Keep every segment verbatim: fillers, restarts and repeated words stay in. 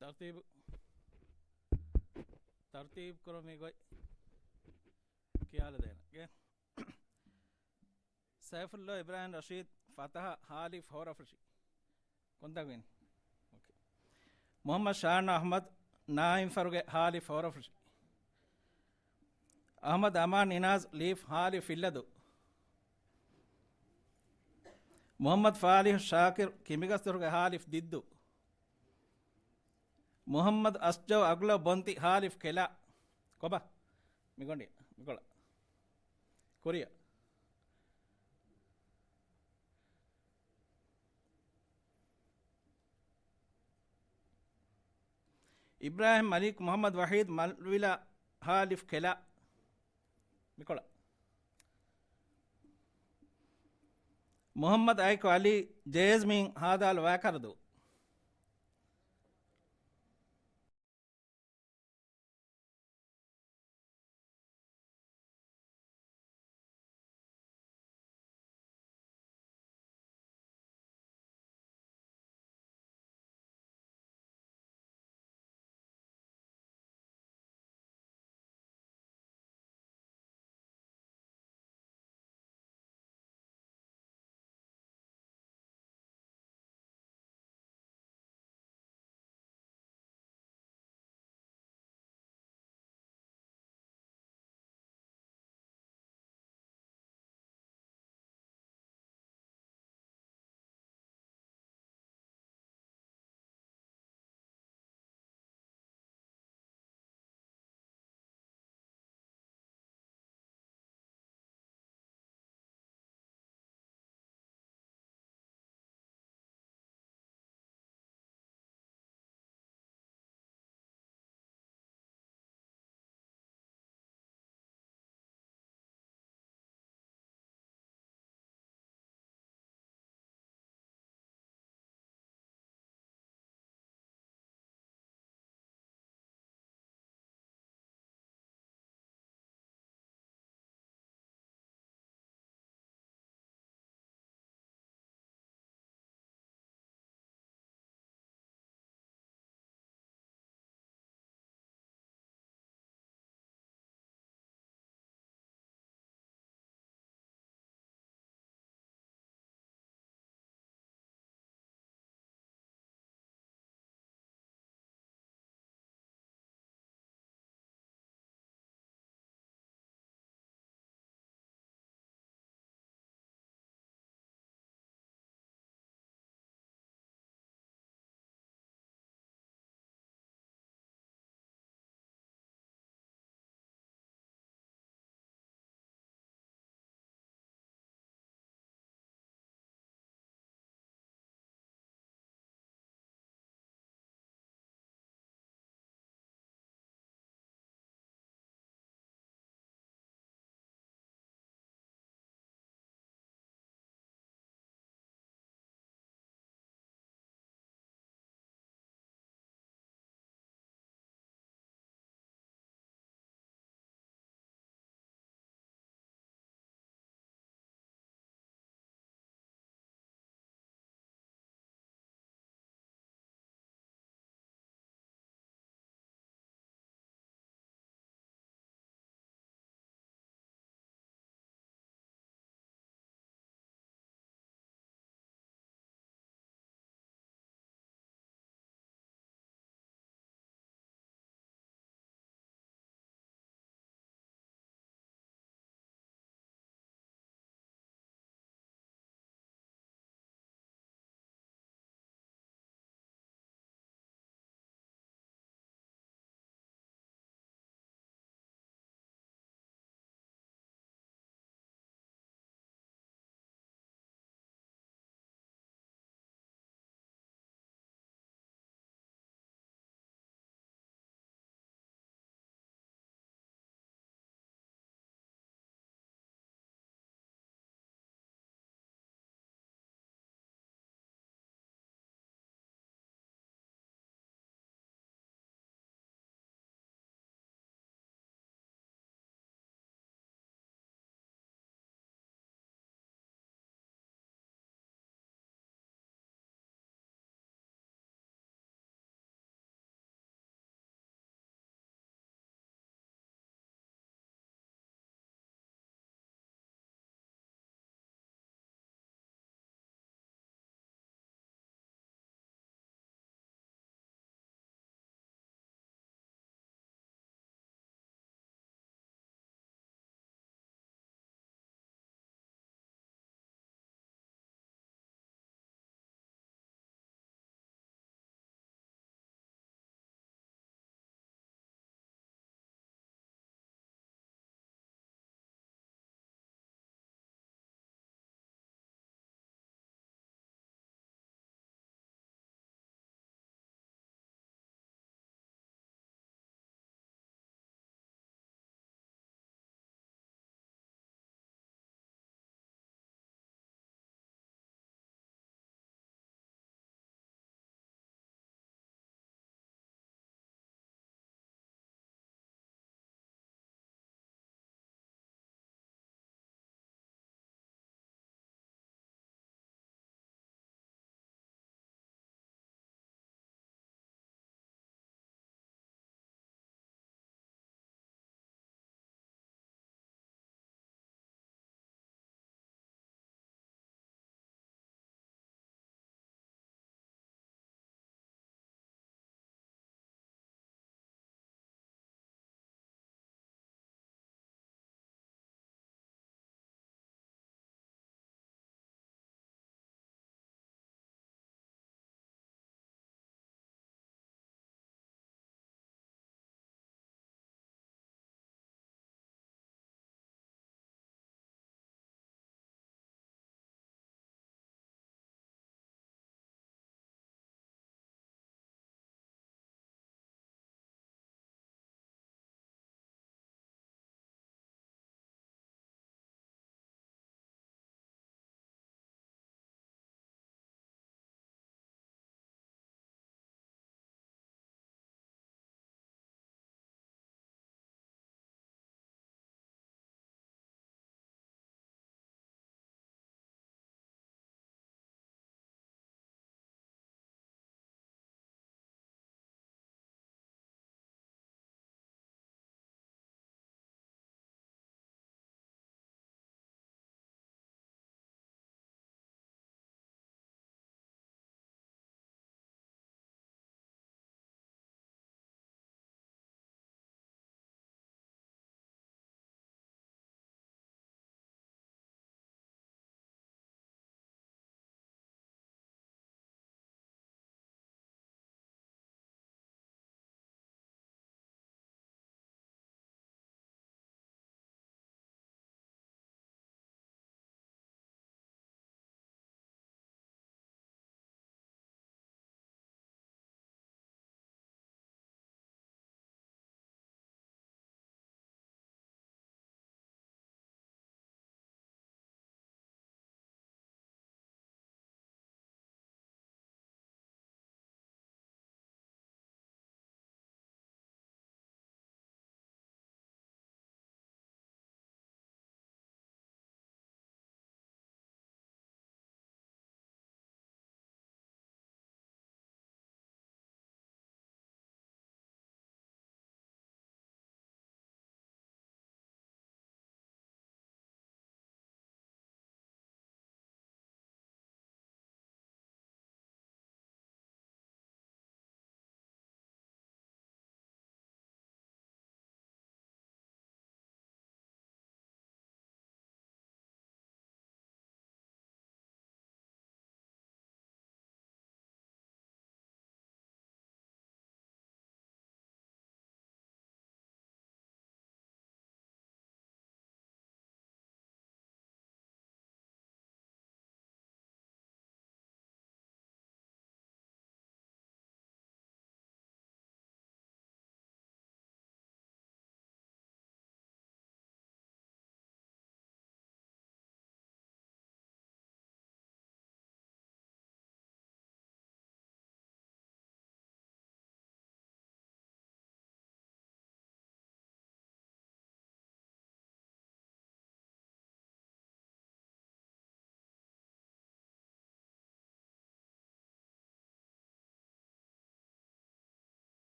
ތަރުތީބު، ތަރުތީބު ކުރުމުގެ ގޮތް ކިޔާލަދޭނަން. ސައިފުﷲ އިބްރާހިމް ރަޝީދު، ފަތަޙަ، ހާލިފް ހޯރަފުށި. ކޮންތާކު އިން؟ އޯކޭ. މުޙައްމަދު ޝާން އަޙްމަދު، ނާއިމް ފަރުގެ ހާލިފް ހޯރަފުށި. އަޙްމަދު އަމާން އިނާޒް، ލީފް ހާލިފް ފިއްލަދު. މުޙައްމަދު ފާލިޙު ޝާކިރު، ކިނބިގަސްދުރުގެ ހާލިފް ދިއްދު. މުޙައްމަދު އަސްޖައު އަގްލަވް ބޮންތި، ހާލިފް ކެލާ. ކޮބާ؟ މިގޮނޑި، މިކޮޅަށް. ކުރިއަށް. އިބްރާހިމް މަލިކް މުޙައްމަދު ވަޙީދު މަލްވިލާ، ހާލިފް ކެލާ. މިކޮޅަށް. މުޙައްމަދު އައިކު އަލީ، ޖޭޒްމީން ހާދާލު ވާކަރަދޫ.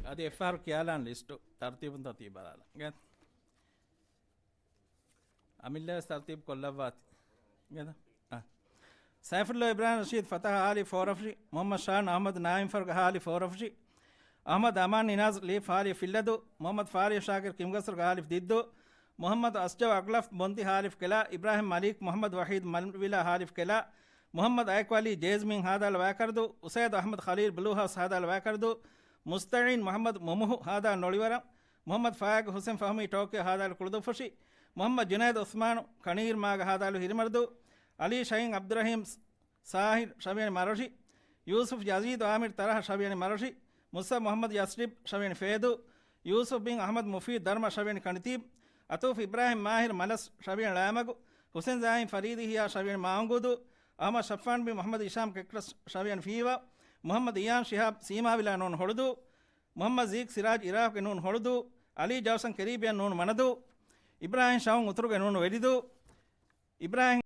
އަދި އެއްފަހަރު ކިޔާލާން ލިސްޓު ތަރުތީބުންތޯ ތިބާލާން. ގެ. އަމިއްލަވެސް ތަރުތީބު ކޮށްލައްވާތި. ގެ. އާ. ސައިފުއްލާ އިބްރާހިމް ރަޝީދު ފަތަހަ އާލި ފޯރަފުށި، މުހައްމަދު ޝާން އަހްމަދު ނާއިމް ފަރުގަ އާލި ފޯރަފުށި، އަހްމަދު އަމާން އިނާޒް ލީފް އާލި ފިއްލަދޫ، މުހައްމަދު ފާރިހު ޝާކިރު ކިމްގަސްރުގަ އާލިފް ދިއްދޫ، މުހައްމަދު އަސްޖަވް އަގްލަފް ބޮންތި ހާލިފް ކެލާ، އިބްރާހިމް މަލީކް މުހައްމަދު ވަހީދު މަލްވިލާ ހާލިފް ކެލާ، މުހައްމަދު އައިކު އަލީ ޖޭޒްމިން ހާދާލު ވާކަރުދޫ، އުސައިދު އަހްމަދު ޚަލީލް ބްލޫ ހައުސް ހާދާލު ވާކަރުދޫ، މުސްތަޢީން މުހައްމަދު މުމުހު ހާދާ ނޮޅިވަރަން، މުހައްމަދު ފާއިގު ހުސެން ފަހުމީ ޓޯކިޔޯ ހާދާލު ކުޅުދުއްފުށި، މުހައްމަދު ޖުނައިދު އުސްމާނު ކަނީރު މާގަ ހާދާލު ހިރިމަރުދޫ، އަލީ ޝަހީން އަބްދުރަހީމް ސާހިރު ޝަވިޔަނި މަރޮށި، ޔޫސުފް ޔަޒީދު އާމިރު ތަރަހަ ޝަވިޔަނި މަރޮށި، މުސްތަފާ މުހައްމަދު ޔަސްރިބް ޝަވިޔަނި ފޭދޫ، ޔޫސުފް ބިން އަހްމަދު މުފީދު ދަރުމަ ޝަވިޔަނި ކަނިތީބް، އަތޫފް އިބްރާހިމް މާހިރު މަލަސް ޝަވިޔަނި ޅާމަގު، ހުސެން ޒާހިމް ފަރީދީ ހިޔާ ޝަވިޔަނި މާއުނގޫދޫ، އަހްމަދު ޝައްފާން ބިން މުހައްމަދު ހިޝާމް ކެކްރަސް ޝަވިޔަނި ފީވާ، މުހައްމަދު އިޔާން ޝިހާބް ސީމާވިލާ ނޫން ހޮޅުދޫ، މުހައްމަދު ޒީކް ސިރާޖް އިރާޤުގެ ނޫން ހޮޅުދޫ، އަލީ ޖައުސަން ކެރީބިއަން ނޫން މަނަދޫ، އިބްރާހިމް ޝައުން އުތުރުގެ ނޫން ވެލިދޫ، އިބްރާހިމް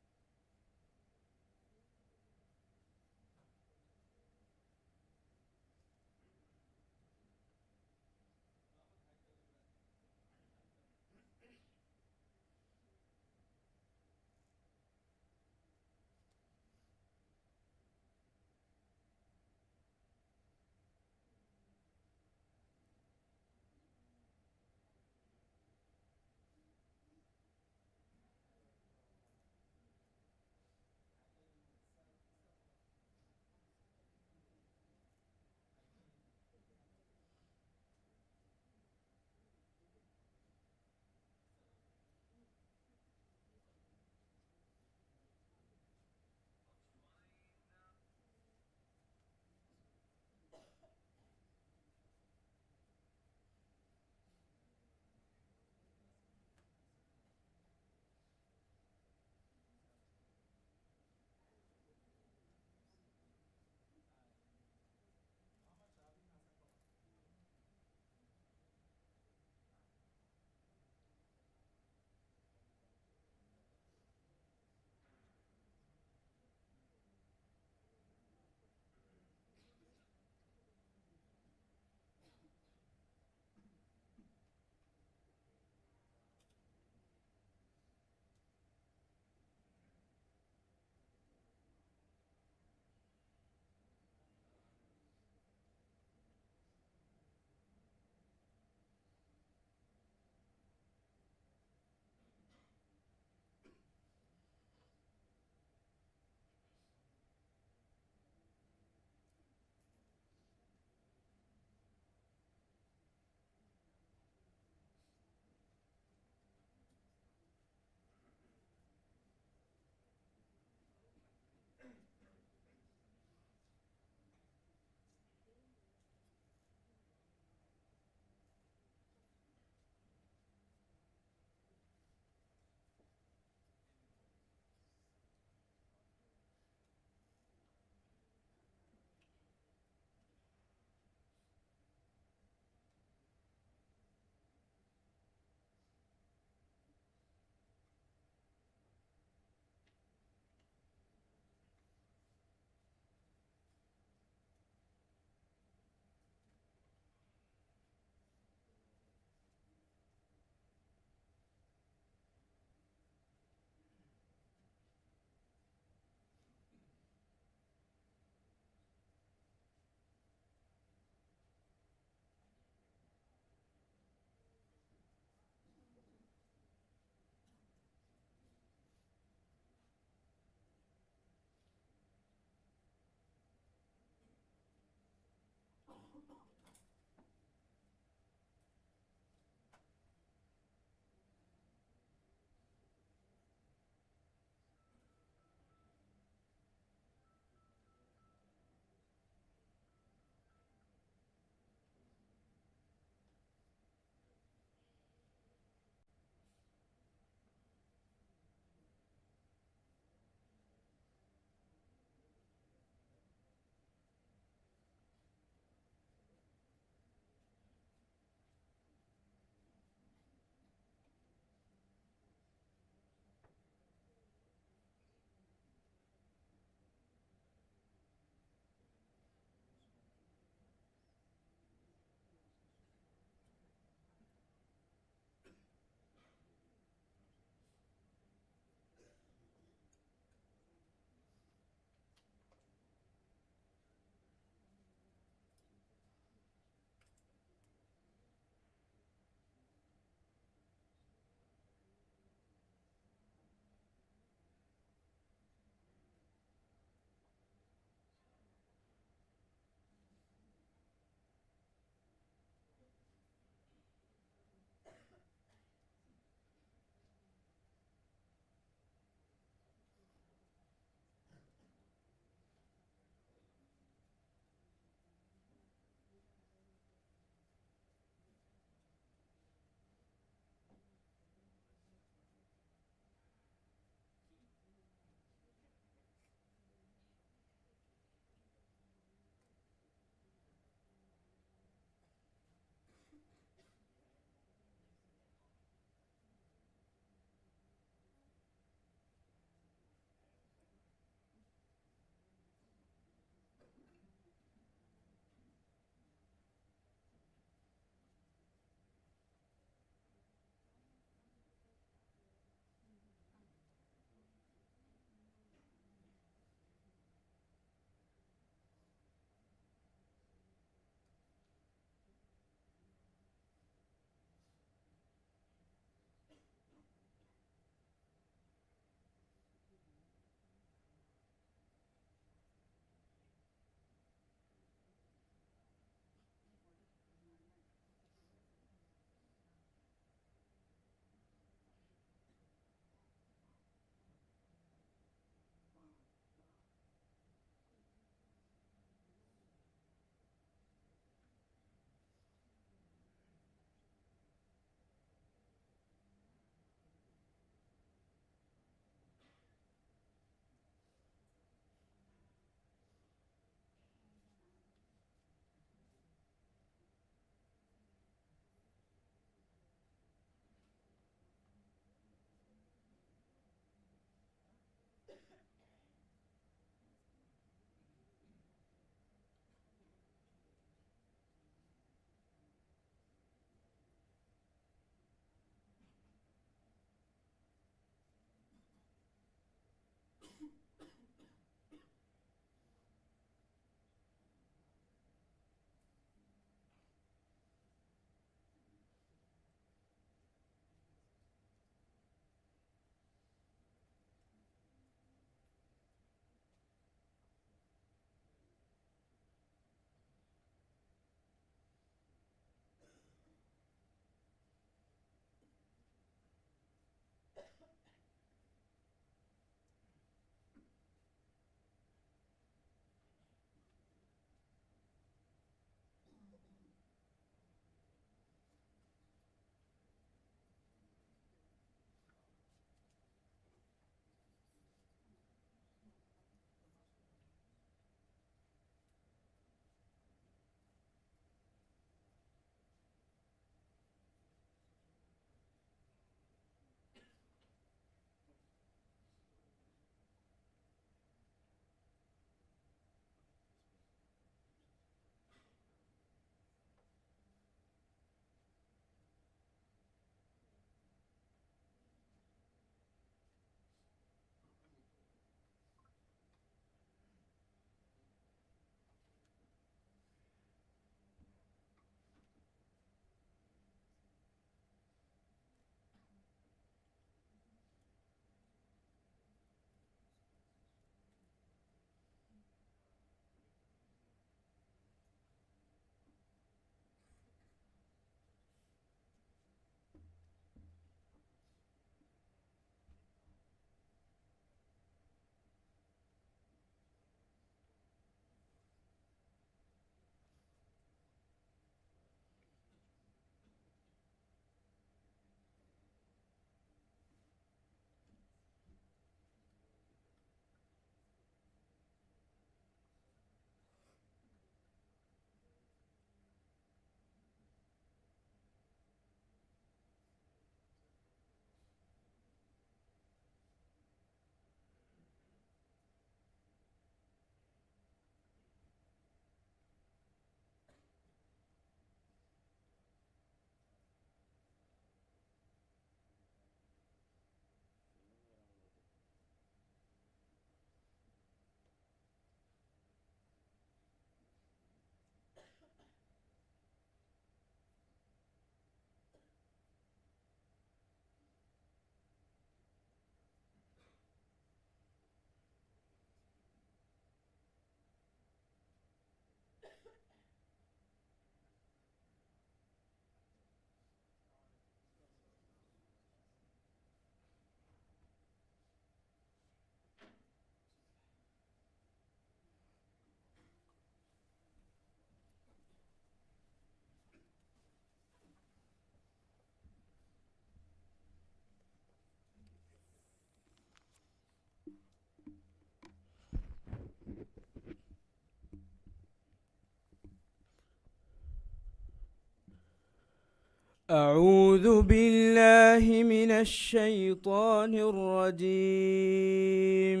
أعوذ بالله من الشيطان الرجيم.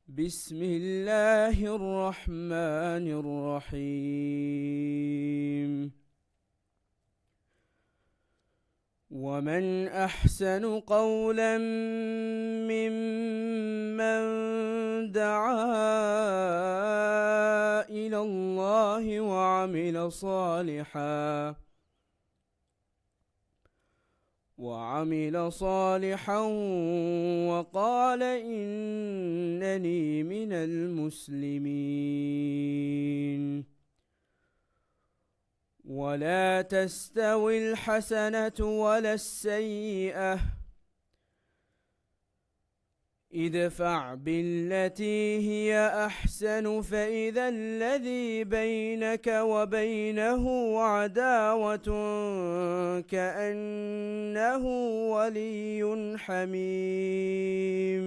بسم الله الرحمن الرحيم. ومن أحسن قولا ممن دعا إلى الله وعمل صالحا وعمل صالحا وقال إنني من المسلمين. ولا تستوي الحسنة ولا السيئة، ادفع بالتي هي أحسن فإذا الذي بينك وبينه عداوة كأنه ولي حميم.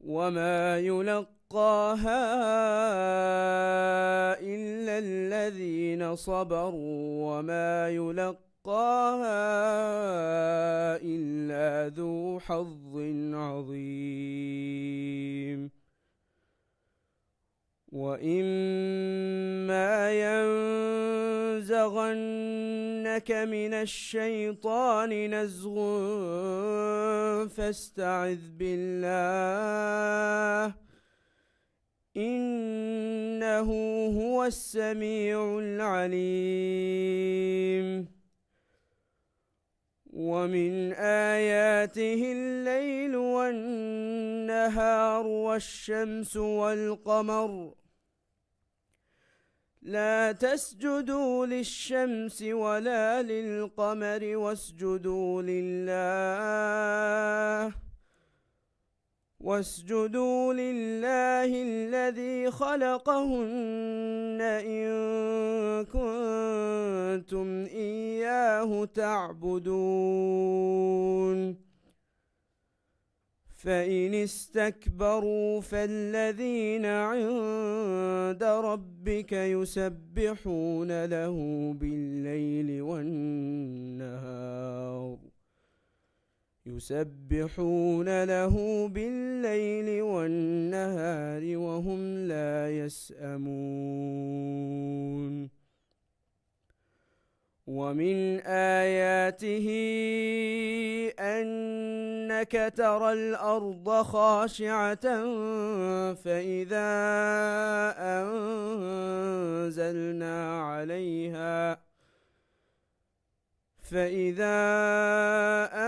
وما يلقاها إلا الذين صبروا وما يلقاها إلا ذو حظ عظيم. وإما ينزغنك من الشيطان نزغ فاستعذ بالله، إنه هو السميع العليم. ومن آياته الليل والنهار والشمس والقمر، لا تسجدوا للشمس ولا للقمر واسجدوا لله، واسجدوا لله الذي خلقهن إن كنتم إياه تعبدون. فإن استكبروا فالذين عند ربك يسبحون له بالليل والنهار، يسبحون له بالليل والنهار وهم لا يسأمون. ومن آياته أنك ترى الأرض خاشعة فإذا أنزلنا عليها فإذا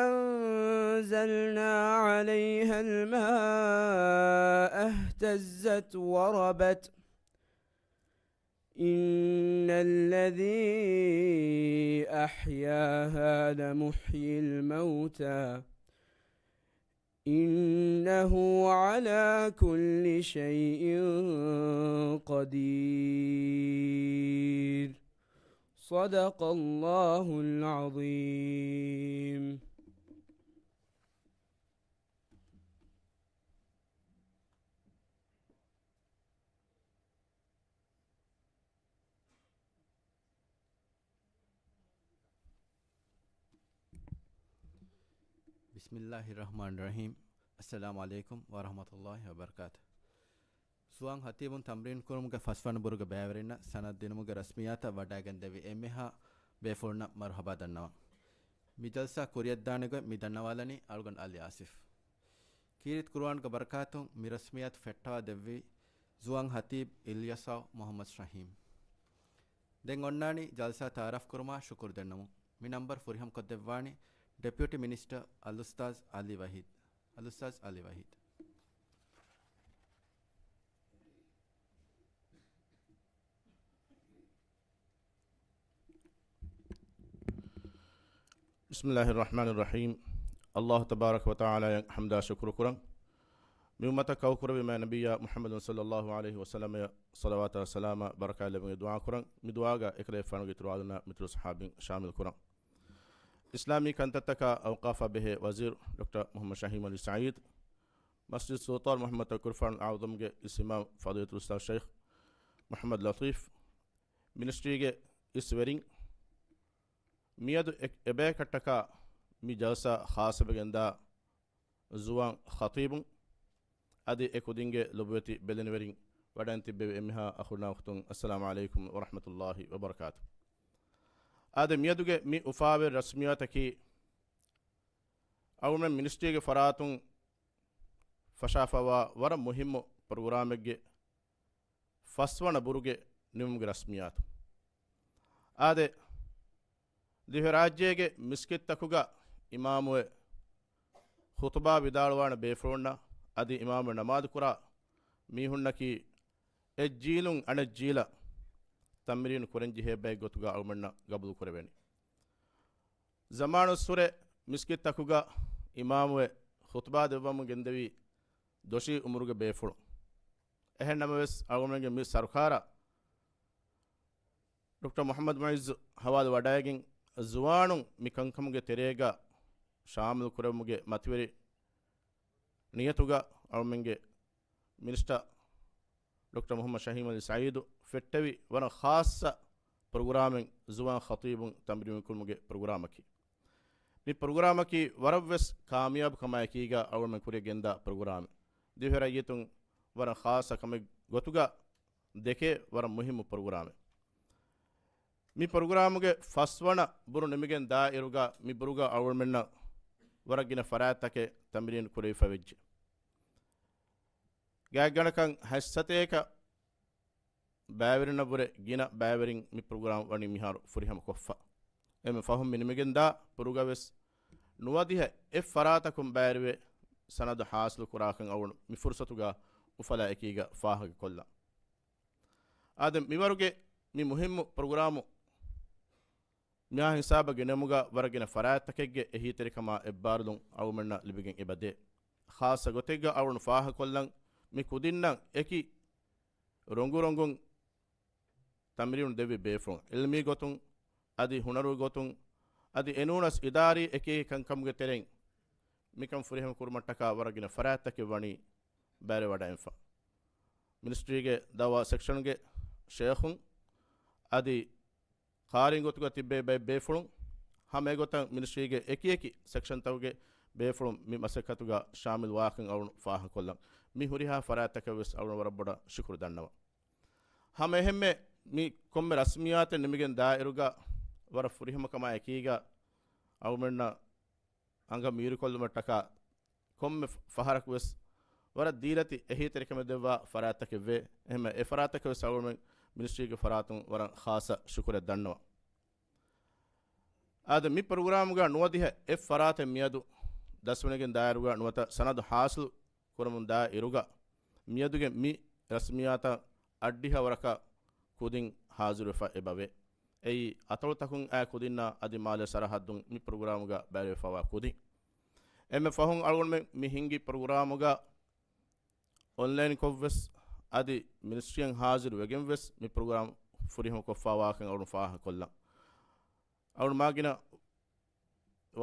أنزلنا عليها الماء اهتزت وربت، إن الذي أحياها لمحيي الموتى، إنه على كل شيء قدير. صدق الله العظيم. ބިސްމިއްލާހި ރަޙްމާނި ރަޙީމް. އައްސަލާމު ޢަލައިކުމް ވަރަޙްމަތުﷲި ވަބަރަކާތު. ޒުވާން ހަތީބުން ތަމްރީން ކުރުމުގެ ފަސްވަނަ ބުރުގެ ބައިވެރިންނަށް ސަނަދު ދިނުމުގެ ރަސްމިއްޔާތަށް ވަޑައިގެންދެވި އެންމެހާ ބޭފުޅުންނަށް މަރުޙަބާ ދަންނަވަން. މި ޖަލްސާ ކުރިއަށްދާނެ ގޮތް މި ދަންނަވާލަނީ އަޅުގަނޑު އަލީ އާސިފް. ކީރިތި ޤުރުއާންގެ ބަރަކާތުން މި ރަސްމިއްޔާތު ފެއްޓަވާ ދެއްވީ ޒުވާން ހަތީބް އިލްޔަސާ މުޙައްމަދު ޝަހީމް. ދެން އޮންނާނީ ޖަލްސާ ތަޢާރަފް ކުރުމާ ޝުކުރު ދެންނަމުން. މި ނަންބަރު ފުރިހަމަކޮށްދެއްވާނީ ޑެޕިއުޓީ މިނިސްޓަރ އަލްއުސްތާޛް އަލީ ވަޙީދު. އަލްއުސްތާޛް އަލީ ވަޙީދު. ބިސްމިއްލާހި ރަޙްމާނި ރަޙީމް. ﷲ ތަބާރަކަ ވަތަޢާލާއަށް ޙަމްދާ ޝުކުރު ކުރަން. މި އުއްމަތަށް ކައުކުރެއްވި މާތް ނަބިއްޔާ މުޙައްމަދު ޞައްލައްލާހު ޢަލައިހި ވަސައްލަމަށް ޞަލަވާތާ ސަލާމާ ބަރަކާތް ލެއްވުމުގެ ދުޢާ ކުރަން. މި ދުޢާގަ އެކަލޭގެފާނުގެ އިތުރު އާލުންނާ މިތުރު ޞަޙާބީން ޝާމިލް ކުރަން. އިސްލާމީ ކަންތައްތަކާ އައުޤާފާ ބެހޭ ވަޒީރު ޑޮކްޓަރ މުޙައްމަދު ޝަހީމް ޢަލީ ސަޢީދު، މަސްޖިދު ސުލްޠާން މުޙައްމަދު ތަޤިޔުލް ޤުރުއާން އަޢުޡަމްގެ އިސްއިމާމް ފަޟީލަތުލް އުސްތާޛު ޝައިޚް މުޙައްމަދު ލަޠީފް، މިނިސްޓްރީގެ އިސް ވެރިން، މިއަދު އެ-، އެބަޔަކަށްޓަކާ މި ޖަލްސާ ޚާއްޞަވެގެންދާ ޒުވާން ޚަތީބުން އަދި އެ ކުދިންގެ ލޮބުވެތި ބެލެނިވެރިން ވަޑައިން ތިއްބެވި އެންމެހާ އަޚުންނާ އުޚްތުން، އައްސަލާމު ޢަލައިކުމް ވަރަޙްމަތުﷲި ވަބަރަކާތު. އާދެ، މިއަދުގެ މި އުފާވެރި ރަސްމިއްޔާތަކީ، އަޅުގަނޑުމެން މިނިސްޓްރީގެ ފަރާތުން ފަށާފައިވާ ވަރަށް މުހިއްމު ޕްރޮގްރާމެއްގެ ފަސްވަނަ ބުރުގެ ނިމުމުގެ ރަސްމިއްޔާތު. އާދެ، ދިވެހިރާއްޖޭގެ މިސްކިތްތަކުގަ އިމާމުވެ ޚުޠުބާ ވިދާޅުވާނެ ބޭފުޅުންނަށް އަދި އިމާމުވެ ނަމާދުކުރާ މީހުންނަކީ އެއްޖީލުން އަނެއްޖީލަށް ތަމްރީނު ކުރަންޖެހޭ ބައެއް ގޮތުގަ އަޅުގަނޑުމެންނަށް ގަބޫލުކުރެވޭނެ. ޒަމާނުއްސުރެ މިސްކިތްތަކުގަ އިމާމުވެ ޚުޠުބާ ދެއްވަމުން ގެންދެވީ ދޮށީ އުމުރުގެ ބޭފުޅުން. އެހެން ނަމަވެސް، އަޅުގަނޑުގެ މި ސަރުކާރަށް ޑޮކްޓަރ މުޙައްމަދު މުޢިއްޒު ހަވާލު ވަޑައިގެން، ޒުވާނުން މި ކަންކަމުގެ ތެރޭގަ ޝާމިލު ކުރެވުމުގެ މަތިވެރި ނިޔަތުގަ އަޅުމެންގެ މިނިސްޓަރ ޑޮކްޓަރ މުޙައްމަދު ޝަހީމް ޢަލީ ސަޢީދު ފެއްޓެވި ވަރަށް ޚާއްޞަ ޕްރޮގްރާމެއް ޒުވާން ޚަތީބުން ތަމްރީނު ކުރުމުގެ ޕްރޮގްރާމަކީ. މި ޕްރޮގްރާމަކީ ވަރަށްވެސް ކާމިޔާބު ކަމާއެކީގަ އަޅުމެން ކުރިޔަށް ގެންދާ ޕްރޮގްރާމެއް. ދިވެހި ރައްޔިތުން ވަރަށް ޚާއްޞަ ކަމެއް ގޮތުގަ ދެކޭ ވަރަށް މުހިއްމު ޕްރޮގްރާމެއް. މި ޕްރޮގްރާމުގެ ފަސްވަނަ ބުރު ނިމިގެން ދާއިރުގަ މި ބުރުގަ އަޅުމެންނަށް ވަރަށް ގިނަ ފަރާތްތަކެއް ތަމްރީނު ކުރެވިފަ ވެއްޖެ. ގާތްގަނޑަކަށް ހަތް ސަތޭކަ ބައިވެރިންނަށްވުރެ ގިނަ ބައިވެރިން މި ޕްރޮގްރާމް ވަނީ މިހާރު ފުރިހަމަ ކޮށްފަ. އެންމެ ފަހުން މި ނިމިގެންދާ ބުރުގަވެސް ނުވަދިހަ އެއް ފަރާތަކުން ބައިވެރިވެ ސަނަދު ހާސިލު ކުރާކަން އަޅުގަނޑު މި ފުރުސަތުގަ އުފަލާ އެކީގަ ފާހަގަކޮށްލަން. އާދެ، މިވަރުގެ މި މުހިއްމު ޕްރޮގްރާމު މިހާ ހިސާބަށް ގެނެވުމުގަ ވަރަށް ގިނަ ފަރާތްތަކެއްގެ އެހީތެރިކަމާ އެއްބާރުލުން އަޅުމެންނަށް ލިބިގެން އެބަދޭ. ޚާއްޞަ ގޮތެއްގަ އަޅުން ފާހަގަކޮށްލަން، މި ކުދިންނަށް އެކި ރޮނގު ރޮނގުން ތަމްރީނު ދެއްވި ބޭފުޅުން، ޢިލްމީ ގޮތުން، އަދި ހުނަރު ގޮތުން، އަދި އެނޫނަސް އިދާރީ އެކި ކަންކަމުގެ ތެރެއިން މިކަން ފުރިހަމަ ކުރުމަށްޓަކާ ވަރަށް ގިނަ ފަރާތްތަކެއް ވަނީ ބައިވެރިވަޑައިންފަ. މިނިސްޓްރީގެ ދަޢުވާ ސެކްޝަންގެ ޝޭޚުން އަދި ޤާރީން ގޮތުގަ ތިއްބެވި ބައެއް ބޭފުޅުން، ހަމަ އެގޮތަށް މިނިސްޓްރީގެ އެކިއެކި ސެކްޝަންތަކުގެ ބޭފުޅުން މި މަސައްކަތުގަ ޝާމިލް ވާކަން އަޅުން ފާހަގަކޮށްލަން. މި ހުރިހާ ފަރާތްތަކަށް ވެސް އަޅުން ވަރަށް ބޮޑަށް ޝުކުރު ދަންނަވަން. ހަމަ އެހެންމެ މި ކޮންމެ ރަސްމިއްޔާތެއް ނިމިގެން ދާއިރުގަ ވަރަށް ފުރިހަމަކަމާ އެކީގަ އަޅުމެންނަށް އަނގަ މީރުކޮށްލުމަށްޓަކާ ކޮންމެ ފަ-، ފަހަރަކު ވެސް ވަރަށް ދީލަތި އެހީތެރިކަމެއް ދެއްވާ ފަރާތްތަކެއް ވޭ. އެހެންމެ އެ ފަރާތްތަކަށް ވެސް އަޅުގަނޑުމެން މިނިސްޓްރީގެ ފަރާތުން ވަރަށް ޚާއްޞަ ޝުކުރެއް ދަންނަވަން. އާދެ، މި ޕްރޮގްރާމުގަ ނުވަދިހަ އެއް ފަރާތެއް މިއަދު ދަސްވެގެން ދާއިރުގަ ނުވަތަ ސަނަދު ހާސިލު ކުރަމުން ދާއިރުގަ މިއަދުގެ މި ރަސްމިއްޔާތަށް އަށްޑިހަ ވަރަކަށް ކުދިން ހާޒިރުވެފަ އެބަވޭ. އެއީ، އަތޮޅުތަކުން އައި ކުދިންނާ އަދި މާލޭ ސަރަހައްދުން މި ޕްރޮގްރާމުގަ ބައިވެފަވާ ކުދިން. އެންމެ ފަހުން އަޅުގަނޑުމެން މި ހިންގި ޕްރޮގްރާމުގަ އޮންލައިންކޮށްވެސް އަދި މިނިސްޓްރީއަށް ހާޒިރު ވެގެންވެސް މި ޕްރޮގްރާމް ފުރިހަމަ ކޮށްފަވާކަން އަޅުން ފާހަގަކޮށްލަން. އަޅުން މާގިނަ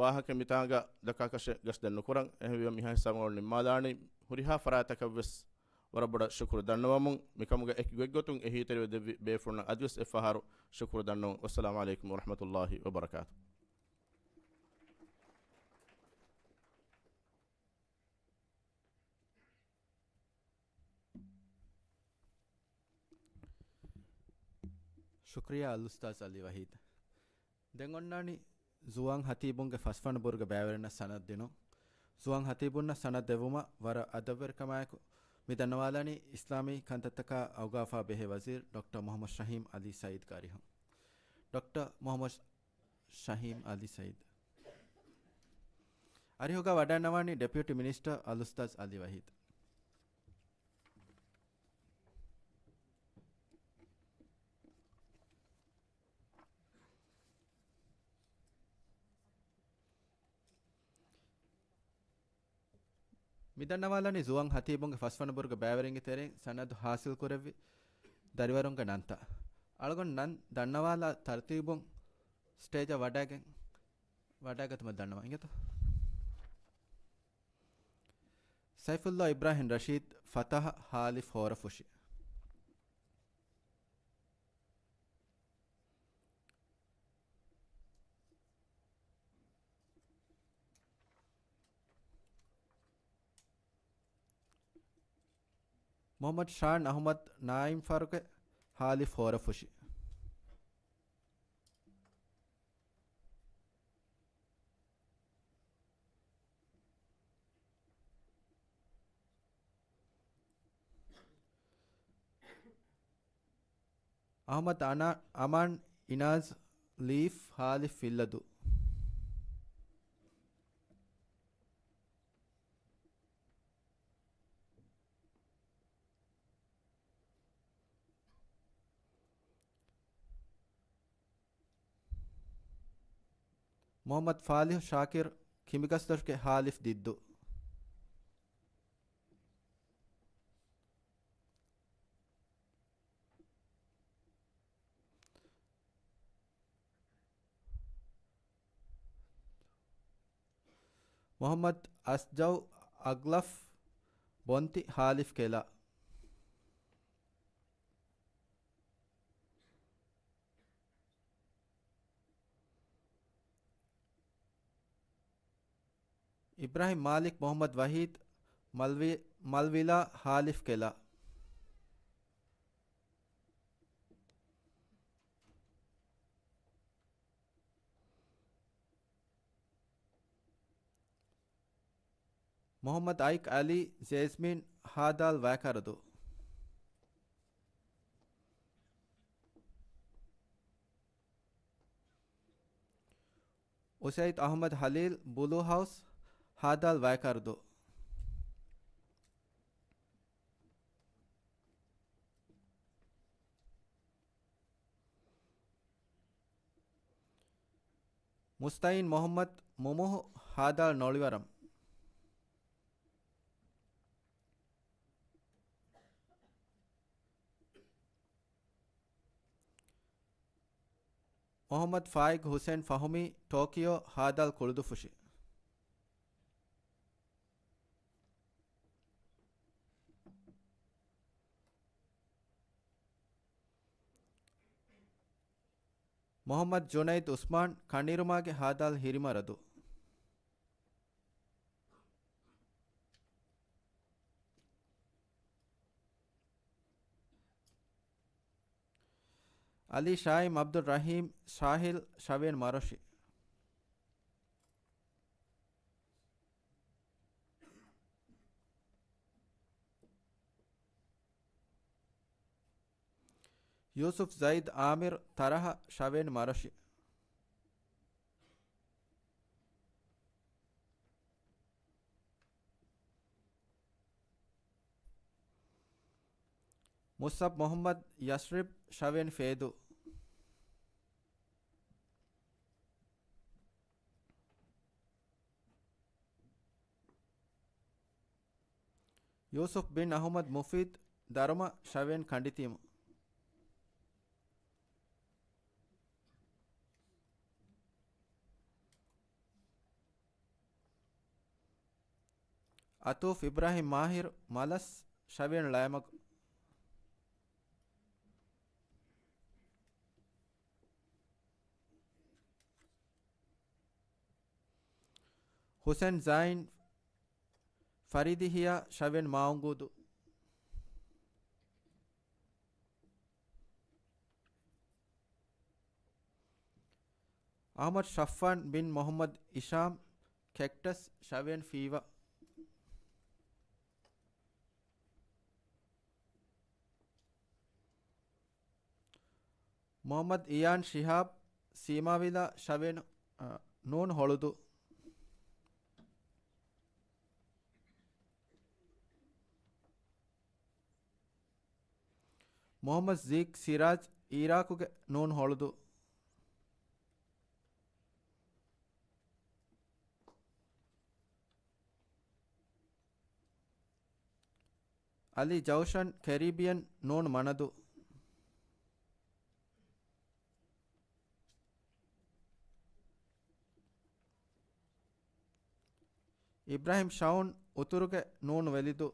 ވާހަކަ މިތާނގަ ދައްކާކަށެއް ގަސްދެއް ނުކުރަން. އެހެންވީމަ މިހާ ހިސާބުން އަޅުން ނިންމާލާނީ. ހުރިހާ ފަރާތްތަކަށްވެސް ވަރަށް ބޮޑަށް ޝުކުރު ދަންނަވަމުން، މިކަމުގަ އެކި ގޮތްގޮތުން އެހީތެރިވެ ދެއްވި ބޭފުޅުންނަށް އަދިވެސް އެއްފަހަރު ޝުކުރު ދަންނަވަމުން. ވައްސަލާމު ޢަލައިކުމް ވަރަޙްމަތުﷲި ވަބަރަކާތު. ޝުކްރިޔާ އަލްއުސްތާޛް ޢަލީ ވަޙީދު. ދެން އޮންނާނީ ޒުވާން ޚަތީބުންގެ ފަސްވަނަ ބުރުގެ ބައިވެރިންނަށް ސަނަދު ދިނުން. ޒުވާން ޚަތީބުންނަށް ސަނަދު ދެއްވުމަށް ވަރަށް އަދަބުވެރިކަމާއެކު، މި ދަންނަވާލަނީ އިސްލާމީ ކަންތައްތަކާ އައުގާފާ ބެހޭ ވަޒީރު ޑޮކްޓަރ މުޙައްމަދު ޝަހީމް ޢަލީ ސަޢީދުގެ އަރިހުން. ޑޮކްޓަރ މުޙައްމަދު ޝަހީމް ޢަލީ ސަޢީދު. އަރިހުގަ ވަޑައިންނަވާނީ ޑެޕިއުޓީ މިނިސްޓަރ އަލްއުސްތާޛް ޢަލީ ވަޙީދު. މި ދަންނަވާލަނީ ޒުވާން ޚަތީބުންގެ ފަސްވަނަ ބުރުގެ ބައިވެރިންގެ ތެރެއިން ސަނަދު ޙާޞިލް ކުރެއްވި ދަރިވަރުންގެ ނަންތައް. އަޅުގަނޑު ނަން ދަންނަވާލާ ތަރުތީބުން ސްޓޭޖަށް ވަޑައިގެން، ވަޑައިގަތުމަށް ދަންނަވަން އިނގޭތޯ. ސައިފުﷲ އިބްރާހިމް ރަޝީދު، ފަތަޙަ، ހާލިފް، ހޯރަފުށި. މުޙައްމަދު ޝާން އަޙުމަދު ނާއިމް ފަރުގެ ހާލިފް ހޯރަފުށި. އަޙްމަދު އަނާ-، އަމާން އިނާޒް ލީފް ހާލިފް ފިއްލަދޫ. މުޙައްމަދު ފާލިޙު ޝާކިރު ކިނބިކަސްދޮށުގެ ހާލިފް ދިއްދޫ. މުޙައްމަދު އަސްޖައު އަގްލަފް ބޮންތި ހާލިފް ކެލާ. އިބްރާހިމް މާލިކް މުޙައްމަދު ވަޙީދު މަލްވި-، މަލްވިލާ ހާލިފް ކެލާ. މުޙައްމަދު އައިކް އަލީ ޖޭސްމީން ހާދާލް ވައިކަރަދޫ. އުސައިދު އަޙްމަދު ހަލީލް ބުލޫ ހައުސް ހާދާލް ވައިކަރަދޫ. މުސްތައީން މުޙައްމަދު މުމުހު ހާދާލް ނޮޅިވަރަމް. މުޙައްމަދު ފާއިގް ހުސެން ފަހުމީ ޓޯކިޔޯ ހާދާލް ކުޅުދުފުށި. މުޙައްމަދު ޖުނައިދު އުސްމާން ކަނޑިރުމާގެ ހާދާލް ހިރިމަރަދޫ. އަލީ ޝާއިމް އަބްދުއްރަޙީމް ޝާހިލް ޝަވޭން މަރޮށި. ޔޫސުފް ޒައިދް އާމިރު ތަރަހަ ޝަވޭން މަރޮށި. މުޞްޢަބް މުޙައްމަދު ޔަސްރިބް ޝަވޭން ފޭދޫ. ޔޫސުފް ބިން އަޙުމަދު މުފީދު ދަރުމަ ޝަވޭން ކަނޑިތީމު. އަތޫފް އިބްރާހިމް މާހިރު މަލަސް ޝަވޭން ޅައިމަގު. ހުސެން ޒާއިން ފަރީދި ހިޔާ ޝަވޭން މާއުނގޫދޫ. އަޙްމަދު ޝައްފާން ބިން މުޙައްމަދު އިޝާމް ކެކްޓަސް ޝަވޭން ފީވަ. މުޙައްމަދު އިޔާން ޝިހާބް ސީމާވިލާ ޝަވޭން، އަ، ނޫން ހޮޅުދޫ. މުޙައްމަދު ޒީކް ސިރާޖް އީރާކުގެ ނޫން ހޮޅުދޫ. އަލީ ޖައުޝަން ކެރީބިއަން ނޫން މަނަދޫ. އިބްރާހިމް ޝައުން އުތުރުގެ ނޫން ވެލިދޫ.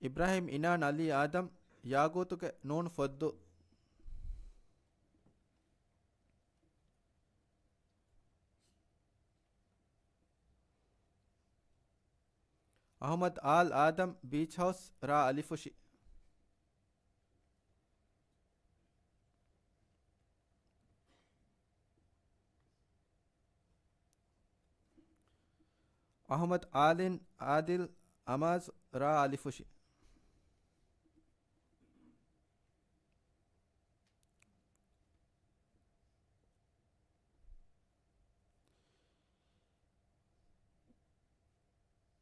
އިބްރާހިމް އިނާން އަލީ އާދަމް ޔާގޫތުގެ ނޫން ފޮއްދޫ. އަހުމަދު އާލް އާދަމް، ބީޗް ހައުސް، ރ އަލިފުށި. އަހުމަދު އާލިން އާދިލް އަމާޒު، ރ އަލިފުށި.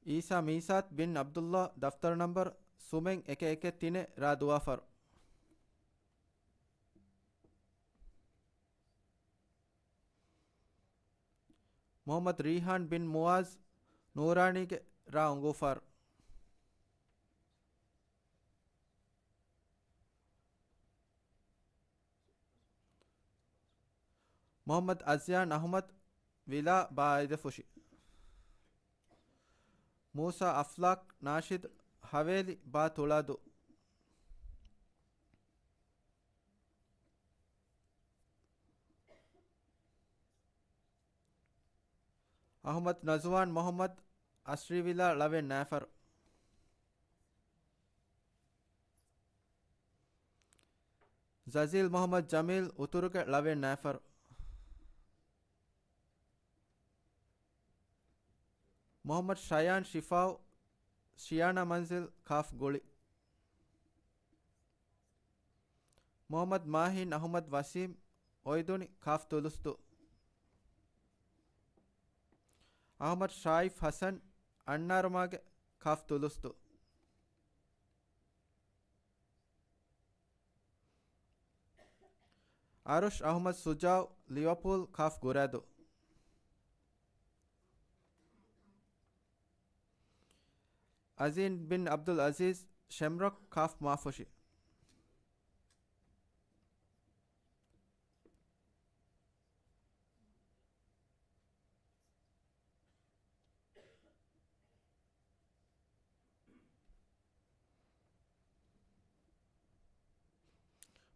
އީސާ މީސާތް ބިން ޢަބްދުﷲ، ދަފްތަރު ނަންބަރު ސުމެއް އެކެއް އެކެއް ތިނެއް، ރ ދުވާފަރު. މުޙައްމަދު ރީޙާން ބިން މުޢާޛް، ނޫރާނީގެ، ރ އުނގޫފާރު. މުޙައްމަދު އަޒްޔާން އަޙްމަދު، ވިލާ، ބާ އައިދެފުށި. މޫސާ އަފްލާކް ނާޝިދު، ހަވޭލި، ބާ ތުޅާދޫ. އަޙްމަދު ނަޒުވާން މުޙައްމަދު، އަސްރީވިލާ، ޅަވެން ނާފަރު. ޒަޒީލް މުޙައްމަދު ޖަމީލް، އުތުރުގެ، ޅަވެން ނާފަރު. މުޙައްމަދު ޝަޔާން ޝިފާއު، ޝިޔާނާ މަންޒިލް، ކާފް ގުޅި. މުޙައްމަދު މާހިން އަޙްމަދު ވަސީމް، އޮއިދުނި، ކާފް ތުލުސްދޫ. އަޙްމަދު ޝާއިފް ޙަސަން، އަންނާރުމާގެ، ކާފް ތުލުސްދޫ. އަރުޝް އަޙްމަދު ޝުޖާއު، ލިވަޕޫލް، ކާފް ގުރާދޫ. އަޒީން ބިން ޢަބްދުލް ޢަޒީޒް، ޝެމްރޮކް، ކާފް މާފުށި.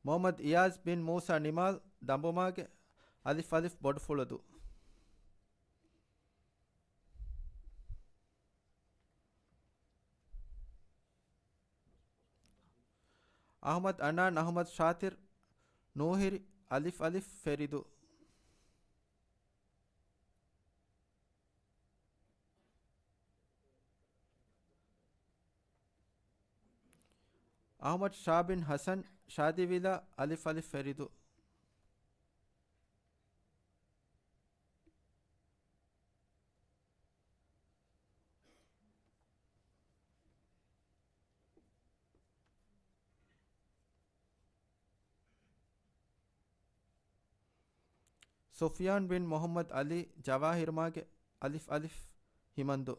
މުޙައްމަދު އިޔާޒް ބިން މޫސާ ނިމާލް، ދަނބުމާގެ، އަލިފް އަލިފް ބޮޑުފުޅުދޫ. އަޙްމަދު އަނާން އަޙްމަދު ޝާތިރް، ނޫހިރި، އަލިފް އަލިފް ފެރިދޫ. އަޙްމަދު ޝާ ބިން ޙަސަން، ޝާދީވިލާ، އަލިފް އަލިފް ފެރިދޫ. ސުފްޔާން ބިން މުޙައްމަދު ޢަލީ، ޖަވާހިރުމާގެ، އަލިފް އަލިފް ހިމަންދޫ.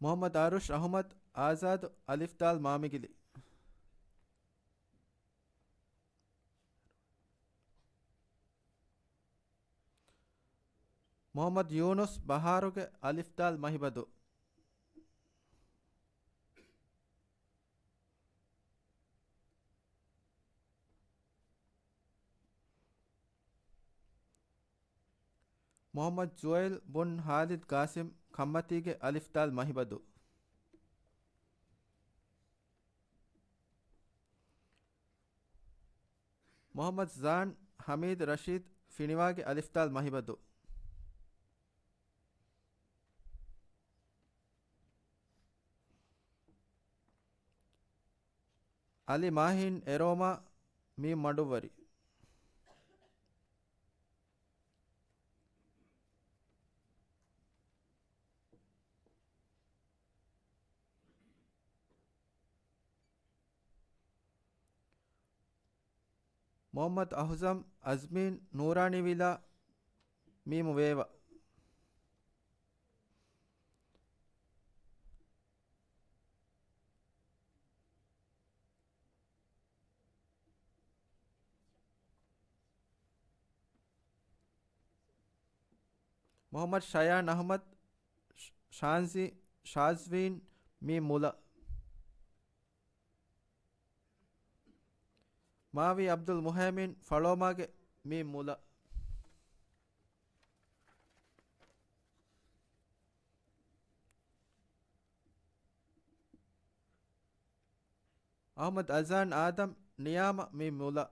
މުޙައްމަދު އަރުޝް އަޙްމަދު، އާޒާދު، އަލިފް ދާލް މާމިގިލި. މުޙައްމަދު ޔޫނުސް، ބަހާރުގެ، އަލިފް ދާލް މަހިބަދޫ. މުޙައްމަދު ޖުއައިލް ބުން ޚާލިދު ޤާސިމް، ޚައްމަތީގެ، އަލިފް ދާލް މަހިބަދޫ. މުޙައްމަދު ޒާން ޙަމީދު ރަޝީދު، ފިނިވާގެ، އަލިފް ދާލް މަހިބަދޫ. އަލި މާހިން އެރޯމާ، މީމް މަޑުއްވަރި. މުޙައްމަދު އަޙުޒަމް އަޒްމީން، ނޫރާނީވިލާ، މީމު ވޭވަ. މުޙައްމަދު ޝަޔާން އަޙްމަދު، ޝާންޒީ، ޝާޒްވީން، މީމް މުލަ. މާވީ އަބްދުލް މުހައިމިން ފަޅޯމާގެ މީ މުލަ. އަޙްމަދު އަޒާން އާދަމް ނިޔާމަ މީ މުލަ.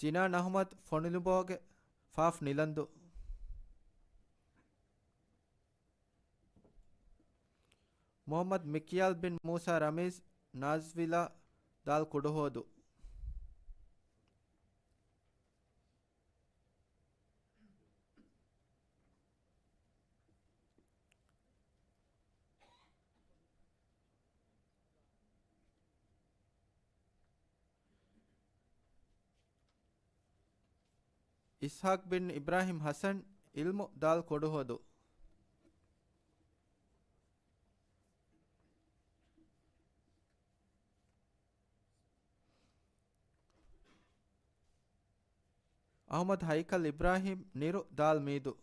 ޖިނާން އަޙްމަދު ފޮނިލުބޯގެ ފާފް ނިލަންދު. މުޙައްމަދު މިކިޔާލް ބިން މޫސާ ރަމީޒް ނާޒްވިލާ ދާލް ކުޑަހުވަދު. އިސްޙާޤް ބިން އިބްރާހިމް ޙަސަން އިލްމު ދާލް ކުޑަހުވަދު. އަޙްމަދު ހައިކަލް އިބްރާހިމް ނިރު ދާލް މީދު.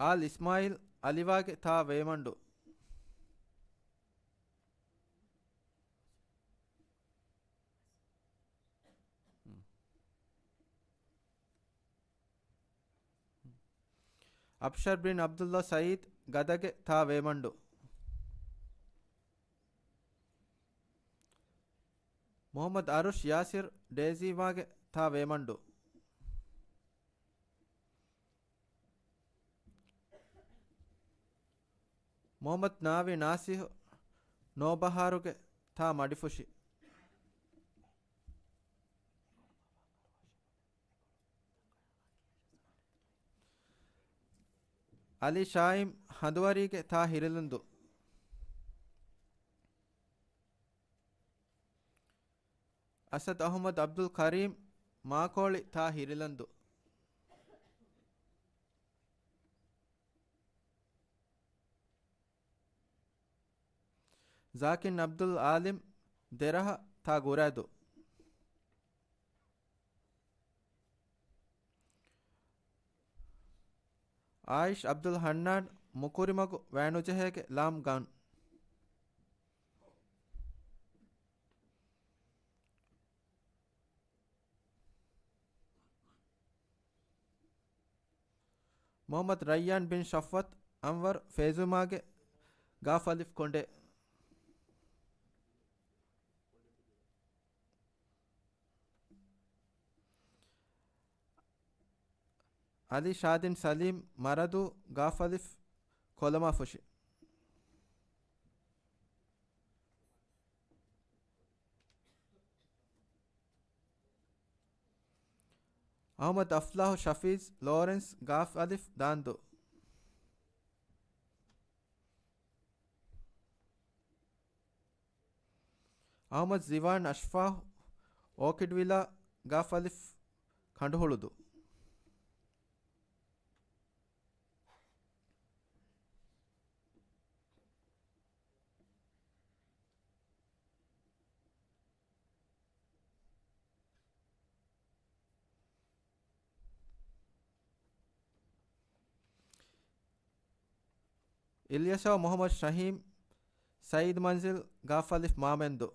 އާލް އިސްމާޢީލް އަލިވާގެ ތާ ވޭމަންޑު. އަބްޝަރް ބިން ޢަބްދުﷲ ސަޢީދު ގަދަގެ ތާ ވޭމަންޑު. މުޙައްމަދު ޢަރުޝް ޔާސިރު ޑޭޒީމާގެ ތާ ވޭމަންޑު. މުޙައްމަދު ނާވީ ނާސިޙު ނޯބަހާރުގެ ތާ މަޑިފުށި. އަލީ ޝާއިމް ހަނދުވަރީގެ ތާ ހިރިލަންދު. އަސަދު އަޙްމަދު ޢަބްދުލް ކަރީމް މާކޯޅި ތާ ހިރިލަންދު. ޒާކިން ޢަބްދުލް ޢާލިމް ދެރަހަ ތާ ގުރައިދު. އާއިޝް ޢަބްދުލް ޙަންނާން މުކުރިމަގު ވައިނުޖެހޭގެ ލާމް ގަން. މުޙައްމަދު ރައްޔާން ބިން ޝަފްވަތު އަންވަރު ފޭޒުމާގެ ގާފް އަލިފް ކޮނޑެ. އަލީ ޝާދިން ސަލީމް މަރަދޫ ގާފް އަލިފް ކޮލަމާފުށި. އަޙްމަދު އަފްލާޙު ޝަފީޒް ލޯރެންސް ގާފް އަލިފް ދާންދު. އަޙްމަދު ޒިވާން އަޝްފާހު އޯކިޑްވިލާ ގާފް އަލިފް ކަނޑުހުޅުދު. އިލްޔަސާ މުޙައްމަދު ޝަހީމް ސަޢީދު މަންޒިލް ގާފް އަލިފް މާމެންދު.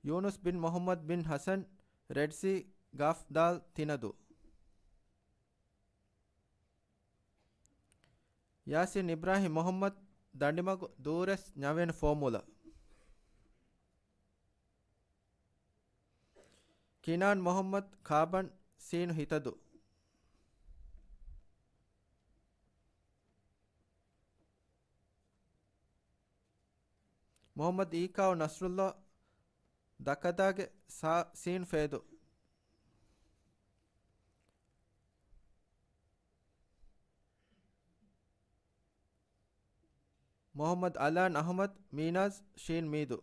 ޔޫނުސް ބިން މުޙައްމަދު ބިން ޙަސަން ރެޑްސީ ގާފް ދާލް ތިނަދު. ޔާސިން އިބްރާހިމް މުޙައްމަދު ދަނޑިމަގު ދޫރެސް ނަވެން ފޯމުލަ. ކިނާން މުޙައްމަދު ކާބަން ސީނު ހިތަދު. މުޙައްމަދު އީކާއު ނަޞްރުﷲ ދަކަދާގެ ސާ-، ސީން ފޭދު. މުޙައްމަދު އަލާން އަޙްމަދު މީނާޒް ޝީން މީދު.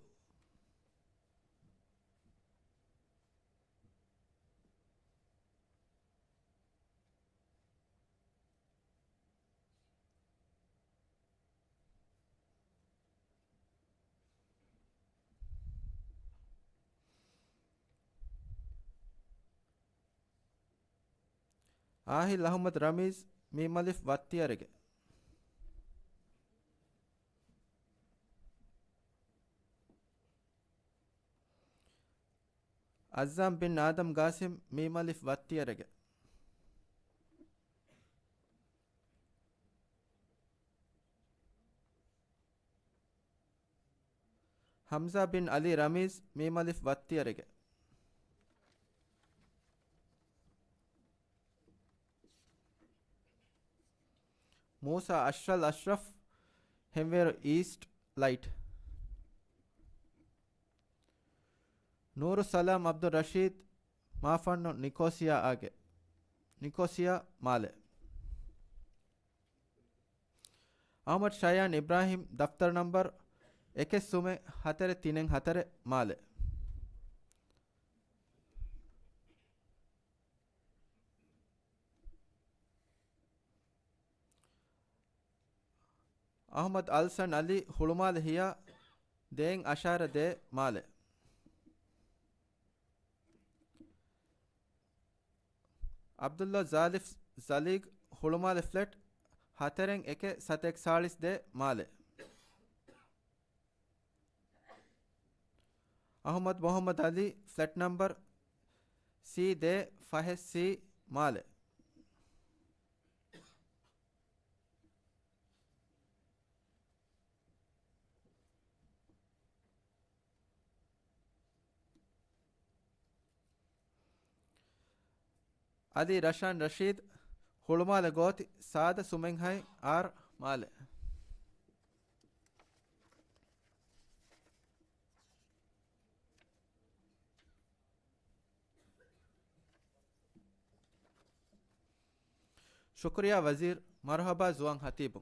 އާހިލް އަޙްމަދު ރަމީޒް މީމަލިފް ވައްތިއަރެގެ. އައްޒާމް ބިން އާދަމް ގާސިމް މީމަލިފް ވައްތިއަރެގެ. ހަމްޒާ ބިން އަލީ ރަމީޒް މީމަލިފް ވައްތިއަރެގެ. މޫސާ އަޝްރަލް އަޝްރަފް ހެންވޭރު އީސްޓް ލައިޓް. ނޫރު ސަލާމް އަބްދު ރަޝީދް މާފަންނު ނިކޯސިއާ އާގެ، ނިކޯސިއާ މާލެ. އަޙްމަދު ޝަޔާން އިބްރާހިމް ދަފްތަރު ނަންބަރު އެކެއް ސުމެއް ހަތަރެއް ތިނެއް ހަތަރެއް މާލެ. އަޙްމަދު އަލްސަން އަލީ ހުޅުމާލެ ހިޔާ ދޭއް އަށާރަ ދޭއް މާލެ. އަބްދުﷲ ޒާލިފް ޒަލީގް ހުޅުމާލެ ފްލެޓް ހަތަރެއް އެކެއް ސަތޭކަ ސާޅީސް ދޭއް މާލެ. އަޙްމަދު މުޙައްމަދު އަލީ ފްލެޓް ނަންބަރު ސީ ދޭއް ފަހެއް ސީ މާލެ. އަލީ ރަޝާން ރަޝީދު ހުޅުމާލެ ގޯތި ސާދަ ސުމެއްހައި އާރް މާލެ. ޝުކުރިއްޔާ ވަޒީރު، މަރުޙަބާ ޒުވާން ޚަތީބު.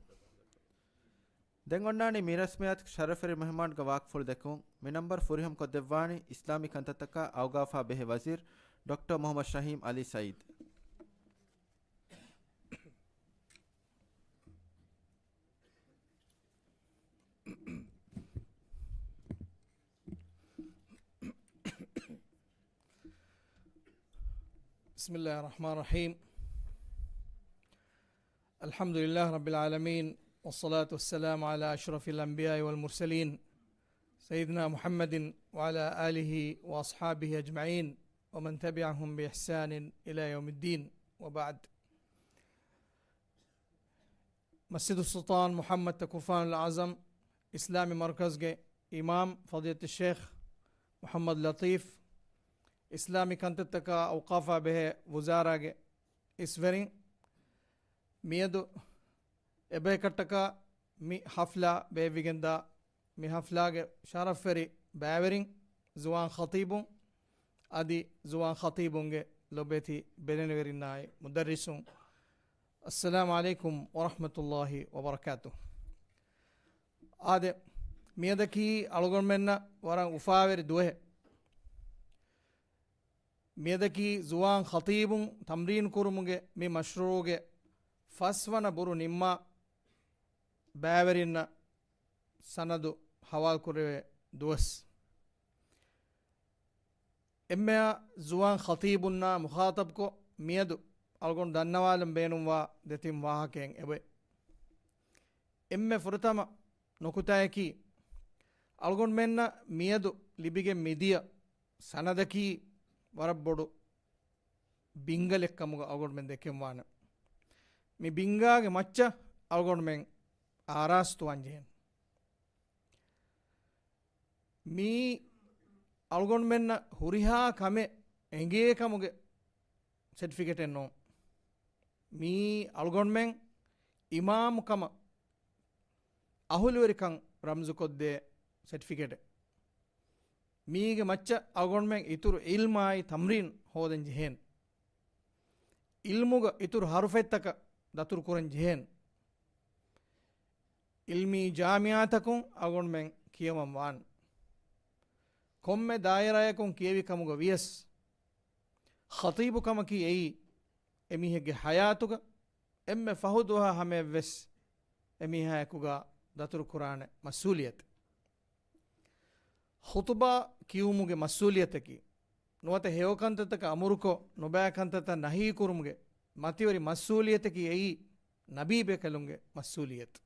ދެން އޮންނާނީ މި ރަސްމިއްޔާތުގެ ޝަރަފުވެރި މެހުމާނުގެ ވާކްފުޅު ދެއްކުން. މި ނަންބަރު ފުރިހަމަ ކޮށްދެއްވާނީ އިސްލާމީ ކަންތައްތަކާ އައުގާފާ ބެހޭ ވަޒީރު ޑޮކްޓަރ މުޙައްމަދު ޝަހީމް އަލީ ސައީދު. بسم الله الرحمن الرحيم. الحمد لله رب العالمين، والصلاة والسلام على أشرف الأنبياء والمرسلين، سيدنا محمد وعلى آله وأصحابه أجمعين، ومن تبعهم بإحسان إلى يوم الدين، وبعد. މަސްޖިދުއްސުލްޠާން މުޙައްމަދު ތަކުފާނުލް އަޢުޒަމް އިސްލާމީ މަރުކަޒުގެ އިމާމް ފަޟީލަތުއްޝޭޚް މުޙައްމަދު ލަޠީފް، އިސްލާމީ ކަންތައްތަކާ އައުޤާފާ ބެހޭ ވުޒާރާގެ އިސްވެރިން، މިއަދު އެބަޔަކަށްޓަކާ މި ޙަފްލާ ބޭއްވިގެންދާ މި ޙަފްލާގެ ޝަރަފްވެރި ބައިވެރިން، ޒުވާން ޚަޠީބުން، އަދި ޒުވާން ޚަޠީބުންގެ ލޮބުވެތި ބެލެނިވެރިންނާއި މުދައްރިސުން، އައްސަލާމު ޢަލައިކުމް ވަރަޙްމަތުﷲި ވަބަރަކާތުހު. އާދެ، މިއަދަކީ އަޅުގަނޑުމެންނަށް ވަރަށް އުފާވެރި ދުވަހެއް. މިއަދަކީ ޒުވާން ޚަޠީބުން ތަމްރީނު ކުރުމުގެ މި މަޝްރޫޢުގެ ފަސްވަނަ ބުރު ނިންމާ ބައިވެރިންނަށް ސަނަދު ހަވާލުކުރެވޭ ދުވަސް. އެންމެއަށް ޒުވާން ޚަޠީބުންނާ މުޚާޠަބުކޮށް، މިއަދު އަޅުގަނޑު ދަންނަވާލަން ބޭނުންވާ ދެތިން ވާހަކައެއް އެބައި. އެންމެ ފުރަތަމަ ނުކުތާއަކީ، އަޅުގަނޑުމެންނަށް މިއަދު ލިބިގެން މިދިޔަ ސަނަދަކީ ވަރަށް ބޮޑު ބިންގަލެއްކަމުގަ އަޅުގަނޑުމެން ދެކެންވާނެ. މި ބިންގާގެ މައްޗަށް އަޅުގަނޑުމެން އާރާސްތުވާން ޖެހޭނެ. މީ އަޅުގަނޑުމެންނަށް ހުރިހާ ކަމެއް އެނގޭ ކަމުގެ ސެޓްފިކެޓެއް ނޫން. މީ އަޅުގަނޑުމެން އިމާމު ކަމަށް އަހުލުވެރިކަން ރަމްޒުކޮށްދޭ ސެޓްފިކެޓެއް. މީގެ މައްޗަށް އަޅުގަނޑުމެން އިތުރު އިލްމާއި ތަމްރީން ހޯދަން ޖެހޭނެ. އިލްމުގަ އިތުރު ހަރުފެއްތަކަށް ދަތުރު ކުރަން ޖެހޭނެ. އިލްމީ ޖާމިއާތަކުން އަޅުގަނޑުމެން ކިޔަވަން ވާން. ކޮންމެ ދާއިރާއަކުން ކިޔެވި ކަމުގަ ވިޔަސް، ޚަތީބު ކަމަކީ އެއީ އެމީހެއްގެ ޙަޔާތުގަ އެންމެ ފަހު ދުވަހަށް ހަމަޔަށްވެސް އެމީހާއެކުގަ ދަތުރު ކުރާނެ މަސްއޫލިއްޔަތެއް. ޚުޠުބާ ކިޔުމުގެ މަސްއޫލިއްޔަތަކީ، ނުވަތަ ހެޔޮ ކަންތައްތަކަށް އަމުރުކޮށް، ނުބައި ކަންތައްތައް ނަހީ ކުރުމުގެ މަތިވެރި މަސްއޫލިއްޔަތަކީ އެއީ ނަބީ ބޭކަލުންގެ މަސްއޫލިއްޔަތު.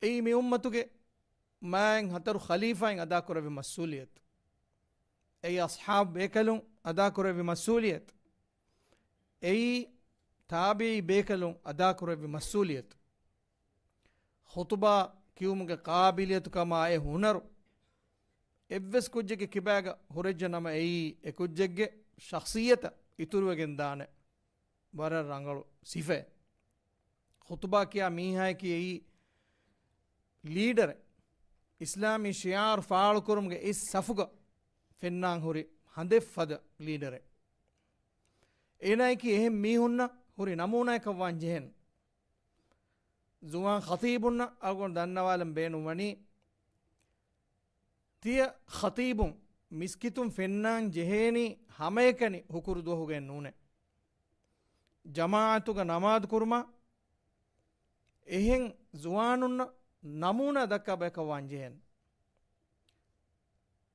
އެއީ މި އުއްމަތުގެ މާތް ހަތަރު ޚަލީފާއިން އަދާކުރެއްވި މަސްއޫލިއްޔަތު. އެއީ އަޞްޙާބު ބޭކަލުން އަދާކުރެއްވި މަސްއޫލިއްޔަތު. އެއީ ތާބިޢީ ބޭކަލުން އަދާކުރެއްވި މަސްއޫލިއްޔަތު. ޚުޠުބާ ކިޔުމުގެ ޤާބިލިއްޔަތު ކަމާ އެ ހުނަރު އެއްވެސް ކުއްޖެއްގެ ކިބާގަ ހުރެއްޖެ ނަމަ، އެއީ އެ ކުއްޖެއްގެ ޝަޚްޞިއްޔަތަށް އިތުރުވެގެން ދާނެ ވަރަށް ރަނގަޅު ސިފައެއް. ޚުޠުބާ ކިޔާ މީހާއަކީ އެއީ ލީޑަރެއް. އިސްލާމީ ޝިޢާރު ފާޅުކުރުމުގެ އިސް ސަފުގަ ފެންނާން ހުރި ހަނދެއް ފަދަ ލީޑަރެއް. އޭނާއަކީ އެހެން މީހުންނަށް ހުރި ނަމޫނާއަކަށް ވާން ޖެހޭނެ. ޒުވާން ޚަތީބުންނަށް އަޅުގަނޑު ދަންނަވާލަން ބޭނުން ވަނީ، ތިޔަ ޚަތީބުން މިސްކިތުން ފެންނާން ޖެހޭނީ ހަމައެކަނި ހުކުރު ދުވަހުގައެއް ނޫނޭ. ޖަމާޢަތުގަ ނަމާދު ކުރުމަށް އެހެން ޒުވާނުންނަށް ނަމޫނާ ދައްކާ ބަޔަކަށް ވާން ޖެހޭނެ.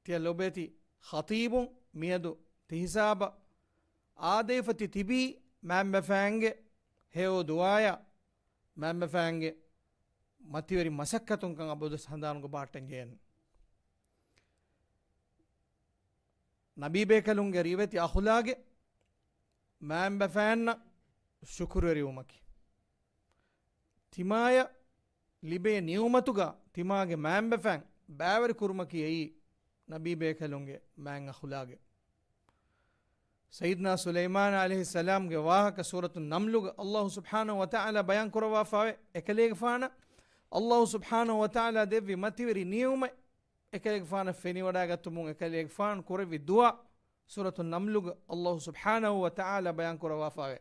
ތިޔަ ލޮބުވެތި ޚަތީބުން މިއަދު ތި ހިސާބަށް އާދެވިފަ ތި ތިބީ މައިންބަފައިންގެ ހެޔޮ ދުޢާޔާ، މައިންބަފައިންގެ މަތިވެރި މަސައްކަތުން ކަން އަބަދުވެސް ހަނދާނުގަ ބަހައްޓަން ޖެހޭނެ. ނަބީ ބޭކަލުންގެ ރިވެތި އަޚުލާގެއް މައިންބަފައިންނަށް ޝުކުރުވެރިވުމަކީ، ތިމާޔަށް ލިބޭ ނިޢުމަތުގަ ތިމާގެ މައިންބަފައިން ބައިވެރި ކުރުމަކީ އެއީ ނަބީ ބޭކަލުންގެ މާތް އަޚުލާގެއް. ސައްޔިދުނާ ސުލައިމާން ޢަލައިހިއްސަލާމްގެ ވާހަކަ ސޫރަތު ނަމްލުގަ އައްލާހު ސުބްޙާނަހު ވަތަޢާލާ ބަޔާން ކުރައްވާފައިވޭ. އެކަލޭގެފާނަށް އައްލާހު ސުބްޙާނަހު ވަތަޢާލާ ދެއްވި މަތިވެރި ނިޢުމަތް އެކަލޭގެފާނަށް ފެނިވަޑައިގަތުމުން އެކަލޭގެފާނު ކުރެއްވި ދުޢާ ސޫރަތު ނަމްލުގަ އައްލާހު ސުބްޙާނަހު ވަތަޢާލާ ބަޔާން ކުރައްވާފައިވޭ.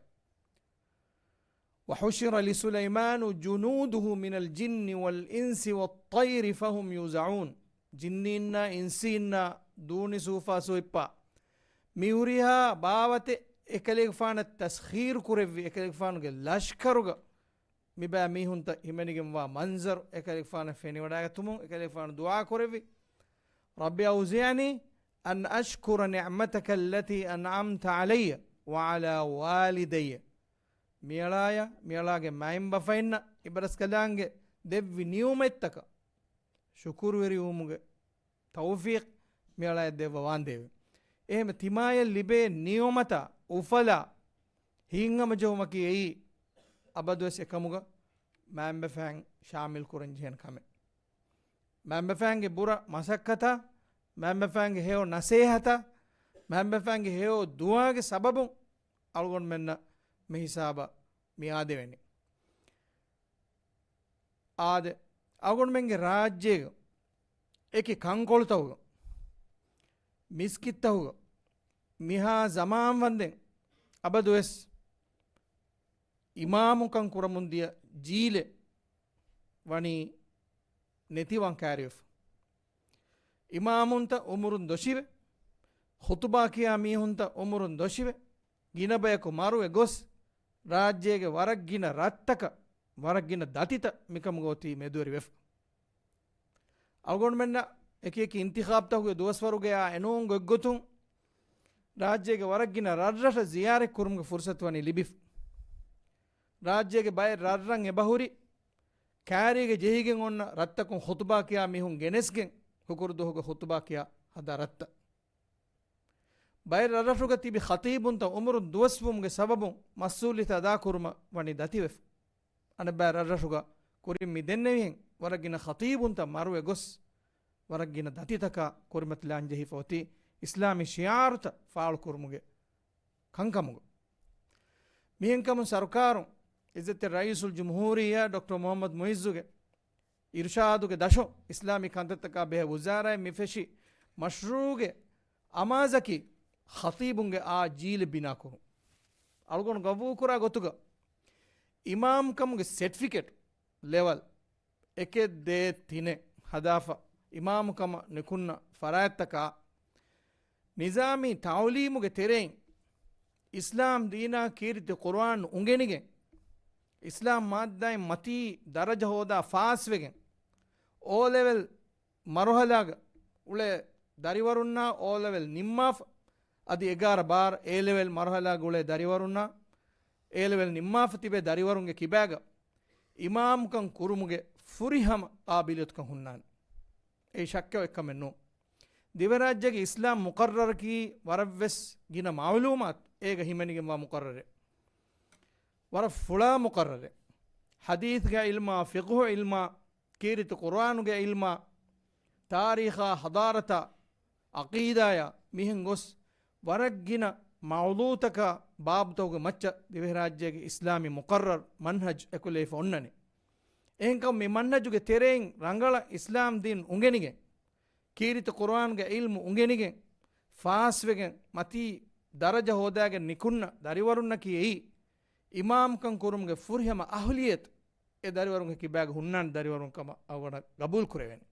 وحشر لسليمان جنوده من الجن والإنس والطير فهم يوزعون. ޖިންނީންނާ އިންސީންނާ ދޫނި ސޫފާސޫއިއްޕާ މިހުރިހާ ބާވަތެއް އެކަލޭގެފާނަށް ތަސްޚީރު ކުރެއްވި އެކަލޭގެފާނުގެ ލަޝްކަރުގަ މިބައި މީހުންތައް ހިމެނިގެންވާ މަންޒަރު އެކަލޭގެފާނަށް ފެނިވަޑައިގަތުމުން އެކަލޭގެފާނު ދުޢާ ކުރެއްވި، رب أوزعني أن أشكر نعمتك التي أنعمت علي وعلى والدي. މިއަޅާޔަށް، މިއަޅާގެ މައިންބަފައިންނަށް، އިބަރަސްކަލާނގެ ދެއްވި ނިޢުމަތްތަކަށް ޝުކުރުވެރިވުމުގެ ތައުފީޤް މިއަޅާޔަށް ދެއްވަވާނދޭވެ. އެހެން ތިމާޔަށް ލިބޭ ނިޢުމަތާ އުފަލާ ހިތްހަމަޖެހުމަކީ އެއީ އަބަދުވެސް އެކަމުގަ މައިންބަފައިން ޝާމިލް ކުރަން ޖެހޭނެ ކަމެއް. މައިންބަފައިންގެ ބުރަ މަސައްކަތާ، މައިންބަފައިންގެ ހެޔޮ ނަސޭހަތާ، މައިންބަފައިންގެ ހެޔޮ ދުޢާގެ ސަބަބުން އަޅުގަނޑުމެންނަށް މި ހިސާބަށް މި އާދެވެނީ. އާދެ، އަޅުގަނޑުމެންގެ ރާއްޖޭގަ އެކި ކަންކޮޅުތަކުގަ، މިސްކިތްތަކުގަ މިހާ ޒަމާން ވަންދެން އަބަދުވެސް އިމާމުކަން ކުރަމުން ދިޔަ ޖީލެއް ވަނީ ނެތިވާން ކައިރިވެފަ. އިމާމުންތައް އުމުރުން ދޮށިވެ، ޚުޠުބާ ކިޔާ މީހުންތައް އުމުރުން ދޮށިވެ، ގިނަ ބަޔަކު މަރުވެ ގޮސް، ރާއްޖޭގެ ވަރަށް ގިނަ ރަށްތަކަށް ވަރަށް ގިނަ ދަތިތައް މިކަމުގަ އޮތީ މެދުވެރިވެފަ. އަޅުގަނޑުމެންނަށް އެކި އެކި އިންތިޚާބްތަކުގެ ދުވަސްވަރުގައި އެނޫން ގޮތްގޮތުން ރާއްޖޭގެ ވަރަށް ގިނަ ރަށްރަށަށް ޒިޔާރަތް ކުރުމުގެ ފުރުސަތު ވަނީ ލިބިފަ. ރާއްޖޭގެ ބައެއް ރަށްރަށް އެބަހުރި ކައިރީގަ ޖެހިގެން އޮންނަ ރަށްތަކުން ޚުޠުބާ ކިޔާ މީހުން ގެނެސްގެން ހުކުރު ދުވަހުގެ ޚުޠުބާ ކިޔާ ހަދާ ރަށްތައް. ބައެއް ރަށްރަށުގަ ތިބި ޚަތީބުންތައް އުމުރުން ދުވަސްވުމުގެ ސަބަބުން މަސްއޫލިއްޔަތު އަދާކުރުމަށް ވަނީ ދަތިވެފަ. އަނެއްބައި ރަށްރަށުގަ ކުރިން މި ދެންނެވިހެން ވަރަށް ގިނަ ޚަތީބުންތައް މަރުވެ ގޮސް، ވަރަށް ގިނަ ދަތިތަކާ ކުރިމަތިލާން ޖެހިފަ އޮތީ އިސްލާމީ ޝިޢާރުތައް ފާޅުކުރުމުގެ ކަންކަމުގަ. މިހެންކަމުން ސަރުކާރުން ޢިއްޒަތްތެރި ރައީސުލް ޖުމްހޫރިއްޔާ ޑޮކްޓަރ މުޙައްމަދު މުޢިއްޒުގެ އިރުޝާދުގެ ދަށުން އިސްލާމީ ކަންތައްތަކާ ބެހޭ ވުޒާރާއިން މި ފެށި މަޝްރޫޢުގެ އަމާޒަކީ ޚަތީބުންގެ އާ ޖީލެއް ބިނާކުރުން. އަޅުގަނޑު ގަބޫލުކުރާ ގޮތުގަ އިމާމްކަމުގެ ސެޓްފިކެޓް ލެވެލް އެކެއް ދޭއް ތިނެއް ހަދާފަ އިމާމުކަމަށް ނިކުންނަ ފަރާތްތަކާ، ނިޒާމީ ތަޢުލީމުގެ ތެރެއިން އިސްލާމް ދީނާ ކީރިތި ޤުރުއާން އުނގެނިގެން، އިސްލާމް މާއްދާއިން މަތީ ދަރަޖަ ހޯދާ ފާސްވެގެން، އޯ ލެވެލް މަރުހަލާގަ އުޅޭ ދަރިވަރުންނާ އޯ ލެވެލް ނިންމާފަ، އަދި އެގާރަ ބާރަ އޭ ލެވެލް މަރުހަލާގަ އުޅޭ ދަރިވަރުންނާ އޭ ލެވެލް ނިންމާފަ ތިބޭ ދަރިވަރުންގެ ކިބާގަ އިމާމުކަން ކުރުމުގެ ފުރިހަމަ ޤާބިލިއްޔަތުކަން ހުންނާނެ. އެއީ ޝައްކެއް އެއްކަމެއް ނޫން. ދިވެހިރާއްޖޭގެ އިސްލާމް މުޤައްރަރަކީ ވަރަށްވެސް ގިނަ މަޢުލޫމާތު އޭގަ ހިމެނިގެންވާ މުޤައްރަރެއް. ވަރަށް ފުޅާ މުޤައްރަރެއް. ޙަދީޘްގެ ޢިލްމާ، ފިޤުހު ޢިލްމާ، ކީރިތި ޤުރުއާނުގެ ޢިލްމާ، ތާރީޚާ، ޙަޟާރަތާ، ޢަޤީދާޔާ މިހެން ގޮސް ވަރަށް ގިނަ މައުޟޫޢުތަކާ ބާބުތަކުގެ މައްޗަށް ދިވެހިރާއްޖޭގެ އިސްލާމީ މުޤައްރަރު މަންހަޖު އެކުލެވިފަ އޮންނަނީ. އެހެންކަމުން މި މަންހަޖުގެ ތެރެއިން ރަނގަޅަށް އިސްލާމް ދީން އުނގެނިގެން، ކީރިތި ޤުރުއާންގެ ޢިލްމު އުނގެނިގެން، ފާސްވެގެން މަތީ ދަރަޖަ ހޯދާގެން ނިކުންނަ ދަރިވަރުންނަކީ އެއީ، އިމާމްކަން ކުރުމުގެ ފުރިހަމަ އަހުލިއްޔަތު އެ ދަރިވަރުންގެ ކިބާގަ ހުންނާނެ ދަރިވަރުން ކަމަށް އަޅުގަނޑަށް ގަބޫލު ކުރެވޭނެ.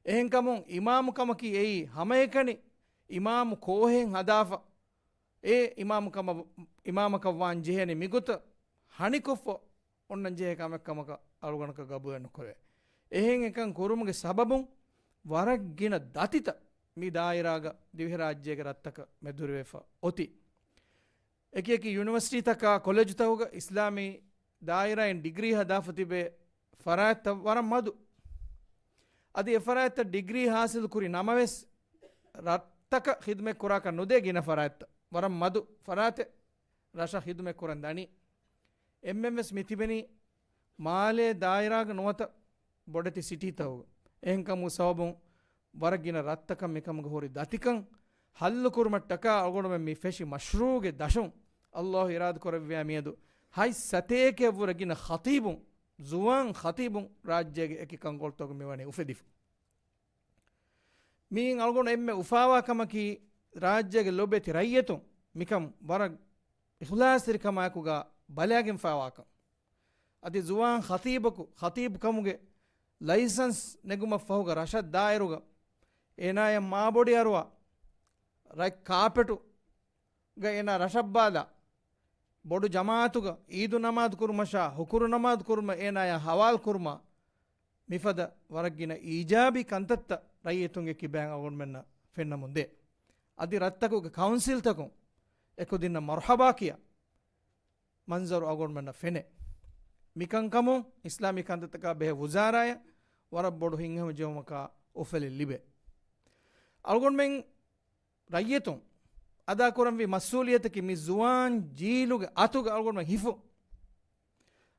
އެހެންކަމުން އިމާމު ކަމަކީ އެއީ ހަމައެކަނި އިމާމު ކޯހެއް ހަދާފަ، އެ އިމާމު ކަމަށް، އިމާމަކަށް ވާން ޖެހޭނެ މިގޮތަށް ހަނިކޮށްފަ އޮންނަން ޖެހޭ ކަމެއް ކަމަކަށް އަޅުގަނޑަކަށް ގަބޫލެއް ނުކުރޭ. އެހެން އެކަން ކުރުމުގެ ސަބަބުން ވަރަށް ގިނަ ދަތިތައް މި ދާއިރާގަ ދިވެހިރާއްޖޭގެ ރަށްތަކަށް މެދުވެރިވެފަ އޮތީ. އެކި އެކި ޔުނިވަރސިޓީތަކާ ކޮލެޖުތަކުގަ އިސްލާމީ ދާއިރާއިން ޑިގްރީ ހަދާފަ ތިބޭ ފަރާތްތައް ވަރަށް މަދު. އަދި އެ ފަރާތްތައް ޑިގްރީ ހާސިލު ކުރި ނަމަވެސް، ރަށްތަކަށް ޚިދުމަތް ކުރާކަށް ނުދޭ ގިނަ ފަރާތްތައް. ވަރަށް މަދު ފަރާތެއް ރަށަށް ޚިދުމަތް ކުރަން ދަނީ. އެންމެންވެސް މި ތިބެނީ މާލޭ ދާއިރާގަ ނުވަތަ ބޮޑެތި ސިޓީތަކުގަ. އެހެންކަމުގެ ސަބަބުން ވަރަށް ގިނަ ރަށްތަކަށް މިކަމުގަ ހުރި ދަތިކަން ހައްލުކުރުމަށްޓަކާ އަޅުގަނޑުމެން މި ފެށި މަޝްރޫޢުގެ ދަށުން އައްލާހު އިރާދަކުރެއްވިޔާ މިއަދު ހަތް ސަތޭކައަށްވުރެ ގިނަ ޚަތީބުން، ޒުވާން ޚަތީބުން ރާއްޖޭގެ އެކި ކަންކޮޅުތަކުގަ މިވަނީ އުފެދިފަ. މިއިން އަޅުގަނޑު އެންމެ އުފާވާ ކަމަކީ، ރާއްޖޭގެ ލޮބެތި ރައްޔިތުން މިކަން ވަރަށް އިޚްލާޞްތެރިކަމާއެކުގަ ބަލާގެންފާވާކަން. އަދި ޒުވާން ޚަތީބަކު ޚަތީބުކަމުގެ ލައިސަންސް ނެގުމަށްފަހުގަ ރަށަށް ދާއިރުގަ އޭނާޔަށް މާބޮޑި އަރުވާ، ރެޑް ކާޕެޓުގަ އޭނާ ރަށަށްބާލާ، ބޮޑު ޖަމާޢަތުގަ ޢީދު ނަމާދު ކުރުމަށާ، ހުކުރު ނަމާދު ކުރުމަށް އޭނާޔާ ހަވާލު ކުރުމާ، މިފަދަ ވަރަށް ގިނަ އީޖާބީ ކަންތައްތައް ރައްޔިތުންގެ ކިބައިން އަޅުގަނޑުމެންނަށް ފެންނަމުން ދޭ. އަދި ރަށްތަކުގެ ކައުންސިލްތަކުން އެކުދިންނަށް މަރުޙަބާ ކިޔާ، މަންޒަރު އަޅުގަނޑުމެންނަށް ފެނޭ. މިކަންކަމުން އިސްލާމީ ކަންތައްތަކާ ބެހޭ ވުޒާރާޔަށް ވަރަށް ބޮޑު ހިތްހަމަޖެހުމަކާ އުފެލެއް ލިބޭ. އަޅުގަނޑުމެން ރައްޔިތުން އަދާކުރަންވީ މަސްއޫލިއްޔަތަކީ މި ޒުވާން ޖީލުގެ އަތުގަ އަޅުގަނޑުމެން ހިފުން.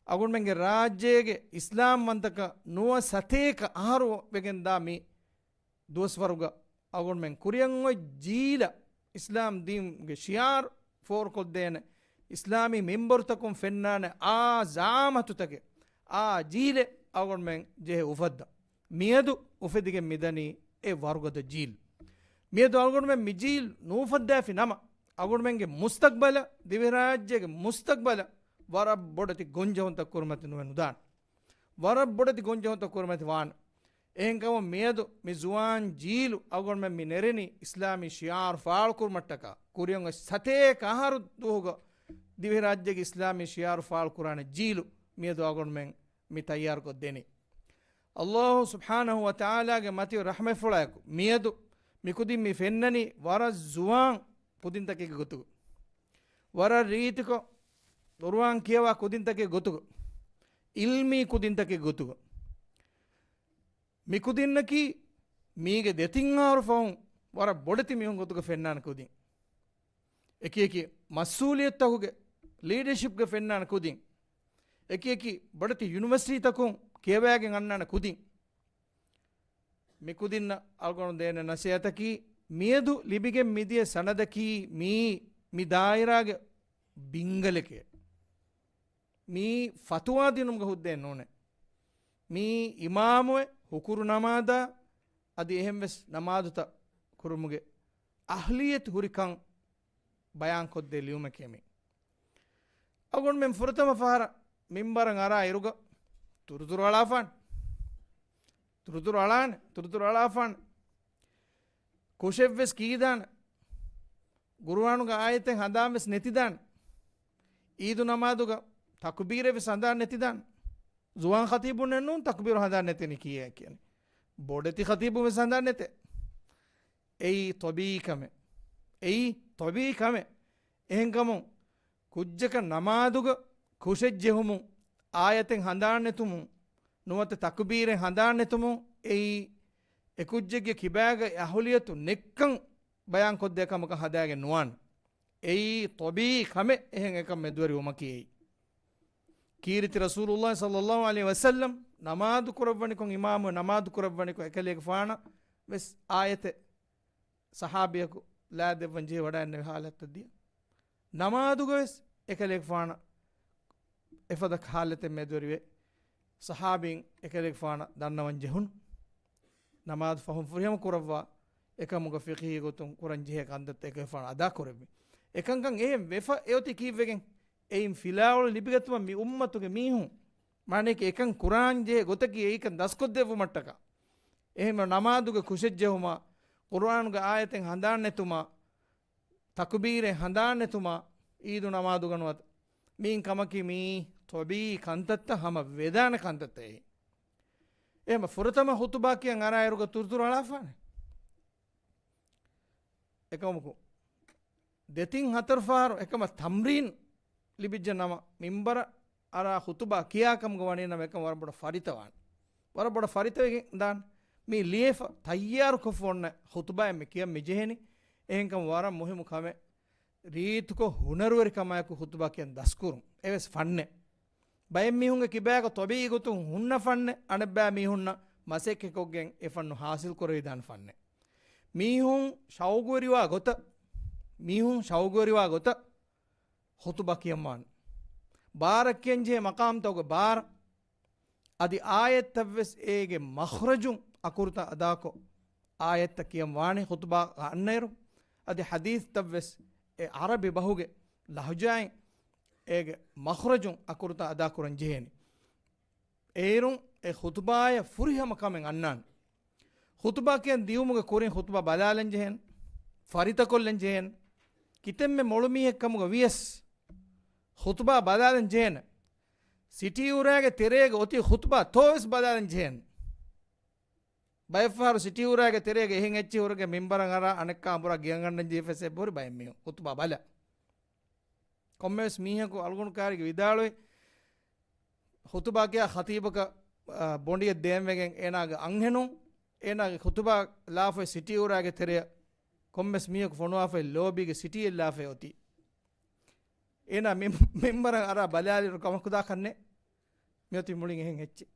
އަޅުގަނޑުމެންގެ ރާއްޖޭގެ އިސްލާމްވަންތަކަން ނުވަ ސަތޭކަ އަހަރު ވެގެންދާ މި ދުވަސްވަރުގަ އަޅުގަނޑުމެން ކުރިއަށް އޮތް ޖީލަށް އިސްލާމް ދީންގެ ޝިޢާރު ފޯރުކޮށްދޭނެ، އިސްލާމީ މިންބަރުތަކުން ފެންނާނެ އާ ޒަޢާމަތުތަކެއް، އާ ޖީލެއް އަޅުގަނޑުމެން ޖެހޭ އުފައްދަން. މިއަދު އުފެދިގެން މިދަނީ އެ ވަރުގަދަ ޖީލް. މިއަދު އަޅުގަނޑުމެން މި ޖީލް ނޫފައްދާފި ނަމަ، އަޅުގަނޑުމެންގެ މުސްތަޤްބަލަށް، ދިވެހިރާއްޖޭގެ މުސްތަޤްބަލަށް ވަރަށް ބޮޑެތި ގޮންޖެހުންތައް ކުރުމަތި ނުވެ ނުދާނެ. ވަރަށް ބޮޑެތި ގޮންޖެހުންތައް ކުރުމަތި ވާނެ. އެހެންކަމުން މިއަދު މި ޒުވާން ޖީލު އަޅުގަނޑުމެން މި ނެރެނީ އިސްލާމީ ޝިޢާރު ފާޅުކުރުމަށްޓަކާ، ކުރިއަށް އޮތް ސަތޭކަ އަހަރު ދުވަހުގަ ދިވެހިރާއްޖޭގެ އިސްލާމީ ޝިޢާރު ފާޅުކުރާނެ ޖީލު މިއަދު އަޅުގަނޑުމެން މި ތައްޔާރުކޮށްދެނީ. އައްލާހު ސުބްޙާނަހު ވަ ތަޢާލާގެ މަތި ރަޙްމަތްފުޅާއެކު، މިއަދު މިކުދިން މި ފެންނަނީ ވަރަށް ޒުވާން ކުދިންތަކެއްގެ ގޮތުގަ، ވަރަށް ރީތިކޮށް ޤުރުއާން ކިޔަވާ ކުދިންތަކެއް ގޮތުގަ، ޢިލްމީ ކުދިންތަކެއް ގޮތުގަ. މި ކުދިންނަކީ މީގެ ދެތިން އަހަރު ފަހުން ވަރަށް ބޮޑެތި މީހުން ގޮތުގަ ފެންނާނެ ކުދިން. އެކި އެކި މަސްއޫލިއްޔަތުތަކުގެ ލީޑަޝިޕްގެ ފެންނާނެ ކުދިން. އެކި އެކި ބޮޑެތި ޔުނިވަރސިޓީތަކުން ކިޔަވައިގެން އަންނާނެ ކުދިން. މި ކުދިންނަށް އަޅުގަނޑު ދޭނެ ނަސޭހަތަކީ، މިއަދު ލިބިގެން މިދިޔަ ސަނަދަކީ މީ، މި ދާއިރާގެ ބިންގަލެކޭ. މީ ފަތުވާ ދިނުމުގެ ހުއްދައެއް ނޫނޭ. މީ އިމާމުއެއް ހުކުރު ނަމާދާ އަދި އެހެންވެސް ނަމާދުތައް ކުރުމުގެ އަހްލިއްޔަތު ހުރިކަން ބަޔާންކޮށްދޭ ލިޔުމެކޭ މީ. އަޅުގަނޑުމެން ފުރަތަމަ ފަހަރަށް މިންބަރަށް އަރާ އިރުގަ ތުރުތުރު އަޅާފާނެ. ތުރުތުރު އަޅާނެ. ތުރުތުރު އަޅާފާނެ. ކުށެއްވެސް ކީދާނެ. ގުރުއާނުގެ އާޔަތެއް ހަނދާންވެސް ނެތިދާނެ. އީދު ނަމާދުގަ ތަކުބީރެއްވެސް ހަނދާން ނެތިދާނެ. ޒުވާން ޚަތީބުންނެއް ނޫން ތަކުބީރު ހަނދާން ނެތެނީ ކިޔޭ ކިޔަނީ. ބޮޑެތި ޚަތީބުންވެސް ހަނދާން ނެތޭ. އެއީ ޠަބީޢީ ކަމެއް. އެއީ ޠަބީޢީ ކަމެއް. އެހެންކަމުން ކުއްޖަކަށް ނަމާދުގަ ކުށެއްޖެހުމުން، އާޔަތެއް ހަނދާން ނެތުމުން، ނުވަތަ ތަކުބީރެއް ހަނދާން ނެތުމުން، އެއީ އެ ކުއްޖެއްގެ ކިބާގައި އަހުލިއްޔަތު ނެތްކަން ބަޔާންކޮށްދޭ ކަމަކަށް ހަދާގެން ނުވާނެ. އެއީ ޠަބީޢީ ކަމެއް އެހެން އެކަން މެދުވެރިވުމަކީ އެއީ. ކީރިތި ރަސޫލުﷲ ޞައްލަﷲ ޢަލައިހި ވަސައްލަމް ނަމާދު ކުރައްވަނިކޮށް، އިމާމު ނަމާދު ކުރައްވަނިކޮށް، އެކަލޭގެފާނަށް ވެސް އާޔަތެއް ޞަޙާބީއަކު ލާދެއްވަން ޖެހި ވަޑައިގެންނެވި ޙާލަތަށް ދިޔަ. ނަމާދުގަވެސް އެކަލޭގެފާނަށް އެފަދަ ޙާލަތެއް މެދުވެރިވެ، ޞަޙާބީން އެކަލޭގެފާނަށް ދަންނަވަން ޖެހުނު. ނަމާދު ފަހުން ފުރިހަމަ ކުރައްވާ، އެކަމުގަ ފިޤްހީ ގޮތުން ކުރަން ޖެހޭ ކަންތައްތައް އެކަލޭގެފާނު އަދާ ކުރެއްވި. އެކަންކަން އެހެން ވެފަ އެއޮތީ ކީއްވެގެން؟ އެއިން ފިލާވަޅު ލިބިގަތުމަށް މި އުއްމަތުގެ މީހުން، މާނައަކީ އެކަން ކުރާން ޖެހޭ ގޮތަކީ އެއީކަން ދަސްކޮށްދެއްވުމަށްޓަކާ. އެހެންވެ ނަމާދުގެ ކުށެއްޖެހުމާ، ޤުރުއާނުގެ އާޔަތެއް ހަނދާން ނެތުމާ، ތަކުބީރެއް ހަނދާން ނެތުމާ، އީދު ނަމާދުގަ ނުވަތަ މިއިން ކަމަކީ މީ ޠަބީޢީ ކަންތައްތައް، ހަމަ ވެދާނެ ކަންތައްތައް އެއީ. އެހެންވެ ފުރަތަމަ ޚުޠުބާ ކިޔަން އަރާއިރުގަ ތުރުތުރު އަޅާފާނެ. އެކަމަކު ދެތިން ހަތަރު ފަހަރު އެކަމަށް ތަމްރީން ލިބިއްޖެ ނަމަ، މިންބަރަށް އަރާ ޚުޠުބާ ކިޔާ ކަމުގަ ވަނީ ނަމަ، އެކަމަށް ވަރަށް ބޮޑަށް ފަރިތަވާނެ. ވަރަށް ބޮޑަށް ފަރިތަވެގެން ދާނެ. މި ލިޔެފަ ތައްޔާރުކޮށްފަ އޮންނަ ޚުޠުބާއެއް މި ކިޔަން މި ޖެހެނީ. އެހެންކަމުން ވަރަށް މުހިއްމު ކަމެއް، ރީތިކޮށް ހުނަރުވެރިކަމާއެކު ޚުޠުބާ ކިޔަން ދަސްކުރުން. އެވެސް ފަންނެއް. ބައެއް މީހުންގެ ކިބާގަ ޠަބީޢީ ގޮތުން ހުންނަ ފަންނެއް، އަނެއްބައި މީހުންނަށް މަސައްކަތްކޮށްގެން އެ ފަންނު ޙާޞިލް ކުރެވިދާނެ ފަންނެއް. މީހުން ޝައުގުވެރިވާ ގޮތަށް، މީހުން ޝައުގުވެރިވާ ގޮތަށް ޚުޠުބާ ކިޔަންވާނެ. ބާރަށް ކިޔަންޖެހޭ މަޤާމްތަކުގެ ބާރަށް، އަދި އާޔަތްތައްވެސް އޭގެ މަޚްރަޖުން އަކުރުތައް އަދާކޮށް، އާޔަތްތައް ކިޔަން ވާނެ ޚުޠުބާ އަންނައިރު. އަދި ޙަދީޘްތައްވެސް އެ ޢަރަބި ބަހުގެ ލަހުޖާއިން އޭގެ މަޚްރަޖުން އަކުރުތައް އަދާކުރަން ޖެހޭނެ. އޭރުން އެ ޚުޠުބާއަށް ފުރިހަމަ ކަމެއް އަންނާނެ. ޚުޠުބާ ކިޔަން ދިޔުމުގެ ކުރިން ޚުޠުބާ ބަލާލަން ޖެހޭނެ، ފަރިތަކޮށްލަން ޖެހޭނެ. ކިތަންމެ މޮޅު މީހެއް ކަމުގަ ވިޔަސް ޚުޠުބާ ބަލާލަން ޖެހޭނެ. ސިޓީއުރާގެ ތެރޭގަ އޮތީ ޚުޠުބާ ތޯވެސް ބަލާލަން ޖެހޭނެ. ބައެއްފަހަރު ސިޓީއުރާގެ ތެރޭގަ އެހެން އެއްޗެހި ހުރެގެން މިންބަރަށް އަރާ އަނެއްކާ އަނބުރާ ގެއަށް ގަންނަން ޖެހިފަ އެއްބަހުރި ބައެއް މީހުން ޚުޠުބާ ބަލާ. ކޮންމެވެސް މީހަކު އަޅުގަނޑު ކާރިގެ ވިދާޅުވި، ޚުޠުބާ ކިޔާ ޚަތީބަކަށް، އާ، ބޮނޑިއެއް ދޭންވެގެން އޭނާގެ އަންހެނުން އޭނާގެ ޚުޠުބާ ލާފައި ސިޓީއުރާގެ ތެރެއަށް ކޮންމެސް މީހަކު ފޮނުވާފައި ލޯބީގެ ސިޓީއެއް ލާފައި އޮތީ. އޭނާ މި-، މިންބަރަށް އަރާ ބަލާލިއިރު ކަމަކުދާކަށްނެއް. މިއޮތީ މުޅިން އެހެން އެއްޗެއް.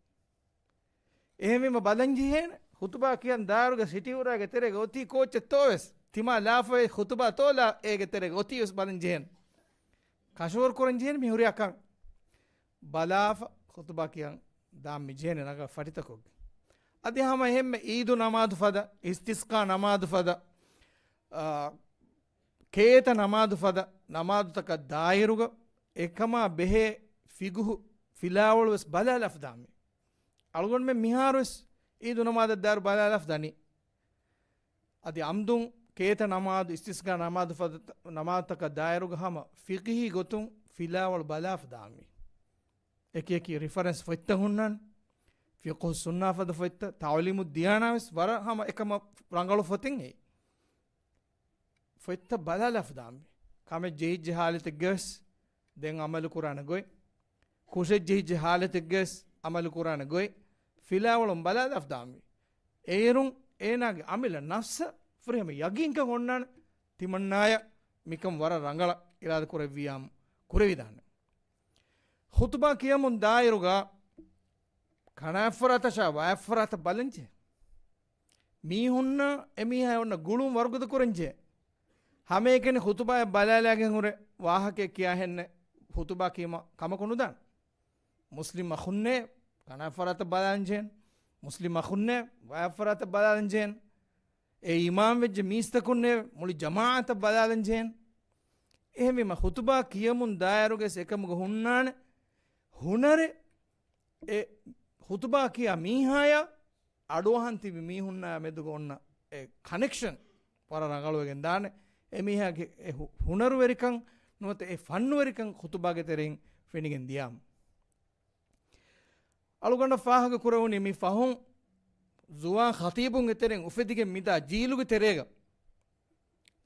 އެހެންވީމަ ބަލަން ޖެހޭނެ، ޚުޠުބާ ކިޔަން ދާއިރުގަ ސިޓީއުރާގެ ތެރޭގަ އޮތީ ކޯއްޗެއްތޯވެސް، ތިމާ ލާފައި ޚުޠުބާ ތޯލާ އޭގެ ތެރޭގަ އޮތީވެސް ބަލަން ޖެހޭނެ. ކަށަވަރު ކުރަން ޖެހޭނެ މި ހުރިހާ ކަން. ބަލާފަ ޚުޠުބާ ކިޔަން ދާން މި ޖެހޭނެ ރަނގަޅަށް ފަރިތަކޮށްގެން. އަދި ހަމަ އެހެންމެ އީދު ނަމާދު ފަދަ، އިސްތިސްޤާ ނަމާދު ފަދަ، އާ، ކޭތަ ނަމާދު ފަދަ ނަމާދުތަކަށް ދާއިރުގަ އެކަމާ ބެހޭ ފިޤުހު ފިލާވަޅުވެސް ބަލާލާފަ ދާން މި. އަޅުގަނޑުމެން މިހާރުވެސް އީދު ނަމާދަށް ދާއިރު ބަލާލާފަ ދަނީ. އަދި ޢަމްދުން ކޭތަ ނަމާދު، އިސްތިސްޤާ ނަމާދު ފަދަ ނަމާދުތަކަށް ދާއިރުގަ ހަމަ ފިޤުހީ ގޮތުން ފިލާވަޅު ބަލާފަ ދާން މި. އެކި އެކި ރިފަރެންސް ފޮތްތައް ހުންނާނެ. ފިޤުހު ސުންނާ ފަދަ ފޮތްތައް، ތަޢުލީމު ދިޔާނާ ވެސް ވަރަށް ހަމަ އެކަމަށް ރަނގަޅު ފޮތެއް އެއީ. ފޮތްތައް ބަލާލާފަ ދާން މި. ކަމެއް ޖެހިއްޖެ ހާލަތެއްގަވެސް ދެން ޢަމަލު ކުރާނެ ގޮތް، ކުށެއް ޖެހިއްޖެ ހާލަތެއްގަވެސް ޢަމަލު ކުރާނެ ގޮތް، ފިލާވަޅުން ބަލާލާފަ ދާން މި. އޭރުން އޭނާގެ އަމިއްލަ ނަފްސަށް ފުރިހަމަ ޔަގީންކަން އޮންނާނެ، ތިމަންނާޔަށް މިކަން ވަރަށް ރަނގަޅަށް އިރާދަ ކުރެއްވިއްޔާމު ކުރެވިދާނެ. ޚުޠުބާ ކިޔަމުން ދާއިރުގަ ކަނާތްފަރާތަށާ ވާތްފަރާތަށް ބަލަންޖެ. މީހުންނަށް އެމީހާ އޮންނަ ގުޅުން ވަރުގަދަ ކުރަންޖެ. ހަމައެކަނި ޚުޠުބާއެއް ބަލާލާގެން ހުރެ ވާހަކައެއް ކިޔާހެންނެއް ޚުޠުބާ ކީމަ ކަމަކު ނުދާން. މުސްލިމް އަޚުންނޭ، ކަނާ ފަރާތަށް ބަލާލަން ޖެހޭނެ. މުސްލިމް އަޚުންނޭ ވާ ފަރާތަށް ބަލާލަން ޖެހޭނެ. އެ އިމާމް ވެއްޖެ މީސްތަކުންނޭ މުޅި ޖަމާޢަތަށް ބަލާލަން ޖެހޭނެ. އެހެންވީމަ ޚުތުބާ ކިޔަމުން ދާއިރުގެ އެކަމުގަ ހުންނާނެ ހުނަރެއް. އެ ޚުތުބާ ކިޔާ މީހާޔާ އަޑުއަހަން ތިބި މީހުންނާ މެދުގަ އޮންނަ އެ ކަނެކްޝަން ވަރަށް ރަނގަޅުވެގެން ދާނެ. އެ މީހާގެ އެ ހު-، ހުނަރުވެރިކަން ނުވަތަ އެ ފަންނުވެރިކަން ޚުތުބާގެ ތެރެއިން ފެނިގެން ދިޔާމު. އަޅުގަނޑަށް ފާހަގަ ކުރެވުނީ މި ފަހުން ޒުވާން ޚަތީބުންގެ ތެރެއިން އުފެދިގެން މިދާ ޖީލުގެ ތެރޭގަ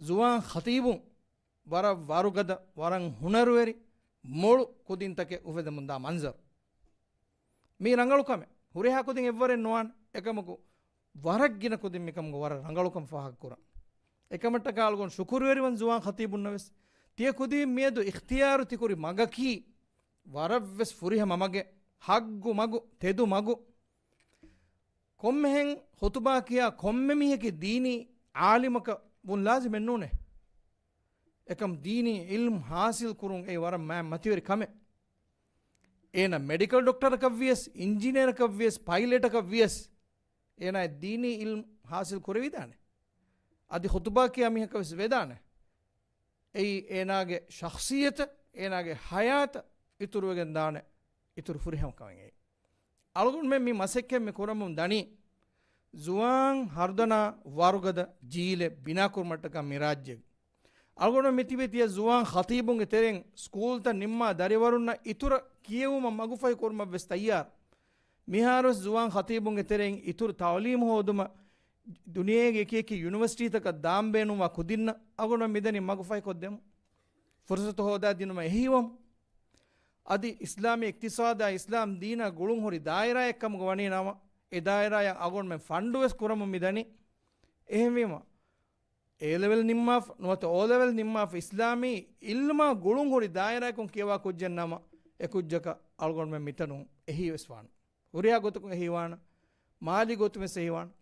ޒުވާން ޚަތީބުން ވަރަށް ވަރުގަދަ، ވަރަށް ހުނަރުވެރި، މޮޅު ކުދިންތަކެއް އުފެދެމުންދާ މަންޒަރު. މީ ރަނގަޅު ކަމެއް. ހުރިހާ ކުދިން އެއްވަރެއް ނުވާނެ. އެކަމަކު، ވަރަށް ގިނަ ކުދިން މިކަމުގަ ވަރަށް ރަނގަޅުކަން ފާހަގަކުރަން. އެކަމަށްޓަކާ އަޅުގަނޑު ޝުކުރުވެރިވަން ޒުވާން ޚަތީބުންނަށް ވެސް. ތިޔަ ކުދިން މިއަދު އިޚްތިޔާރު ތިކުރި މަގަކީ، ވަރަށްވެސް ފުރިހަމަ މަގެއް، ހައްގު މަގު، ތެދު މަގު. ކޮންމެހެން ޚުތުބާ ކިޔާ ކޮންމެ މީހަކީ ދީނީ ޢާލިމަކަށް ވުން ލާޒިމެއް ނޫނޭ. އެކަމް ދީނީ ޢިލްމު ޙާޞިލް ކުރުން އެއީ ވަރަށް މާތް މަތިވެރި ކަމެއް. އޭނަ މެޑިކަލް ޑޮކްޓަރަކަށް ވިޔަސް، އިންޖިނިއަރަކަށް ވިޔަސް، ޕައިލެޓަކަށް ވިޔަސް، އޭނާ ދީނީ ޢިލްމު ޙާޞިލް ކުރެވިދާނެ. އަދި ޚުތުބާ ކިޔާ މީހަކަށް ވެސް ވެދާނެ. އެއީ އޭނާގެ ޝަޚްޞިއްޔަތަށް، އޭނާގެ ޙަޔާތަށް އިތުރުވެގެން ދާނެ އިތުރު ފުރިހަމަ ކަމެއް އެއީ. އަޅުގަނޑުމެން މި މަސައްކަތް މި ކުރަމުން ދަނީ، ޒުވާން ހަރުދަނާ ވަރުގަދަ ޖީލެއް ބިނާކުރުމަށްޓަކާ މި ރާއްޖޭގަ. އަޅުގަނޑު މި ތިބޭ ތިޔަ ޒުވާން ޚަތީބުންގެ ތެރެއިން ސްކޫލްތައް ނިންމާ ދަރިވަރުންނަށް އިތުރަށް ކިޔެވުމަށް މަގުފަހި ކުރުމަށް ވެސް ތައްޔާރު. މިހާރުވެސް ޒުވާން ޚަތީބުންގެ ތެރެއިން އިތުރު ތަޢުލީމު ހޯދުމަށް ދުނިޔޭގެ އެކި އެކި ޔުނިވަރސިޓީތަކަށް ދާން ބޭނުންވާ ކުދިންނަށް އަޅުގަނޑު މިދަނީ މަގުފަހިކޮށްދެމުން. ފުރުސަތު ހޯދާ ދިނުމަށް އެހީވަމުން. އަދި އިސްލާމީ އިޤްތިޞާދާ އިސްލާމް ދީނާ ގުޅުންހުރި ދާއިރާއެއް ކަމުގަ ވަނީ ނަމަ، އެ ދާއިރާއަށް އަޅުގަނޑުމެން ފަންޑު ވެސް ކުރަމުން މިދަނީ. އެހެންވީމަ، އޭ ލެވެލް ނިންމާފަ، ނުވަތަ އޯ ލެވެލް ނިންމާފަ، އިސްލާމީ ޢިލްމާ ގުޅުންހުރި ދާއިރާއަކުން ކިޔަވާ ކުއްޖެއް ނަމަ، އެ ކުއްޖަކަށް އަޅުގަނޑުމެން މިތަނުން އެހީވެސް ވާނެ. ހުރިހާ ގޮތަކުން އެހީވާނެ، މާލީ ގޮތުން ވެސް އެހީވާނެ.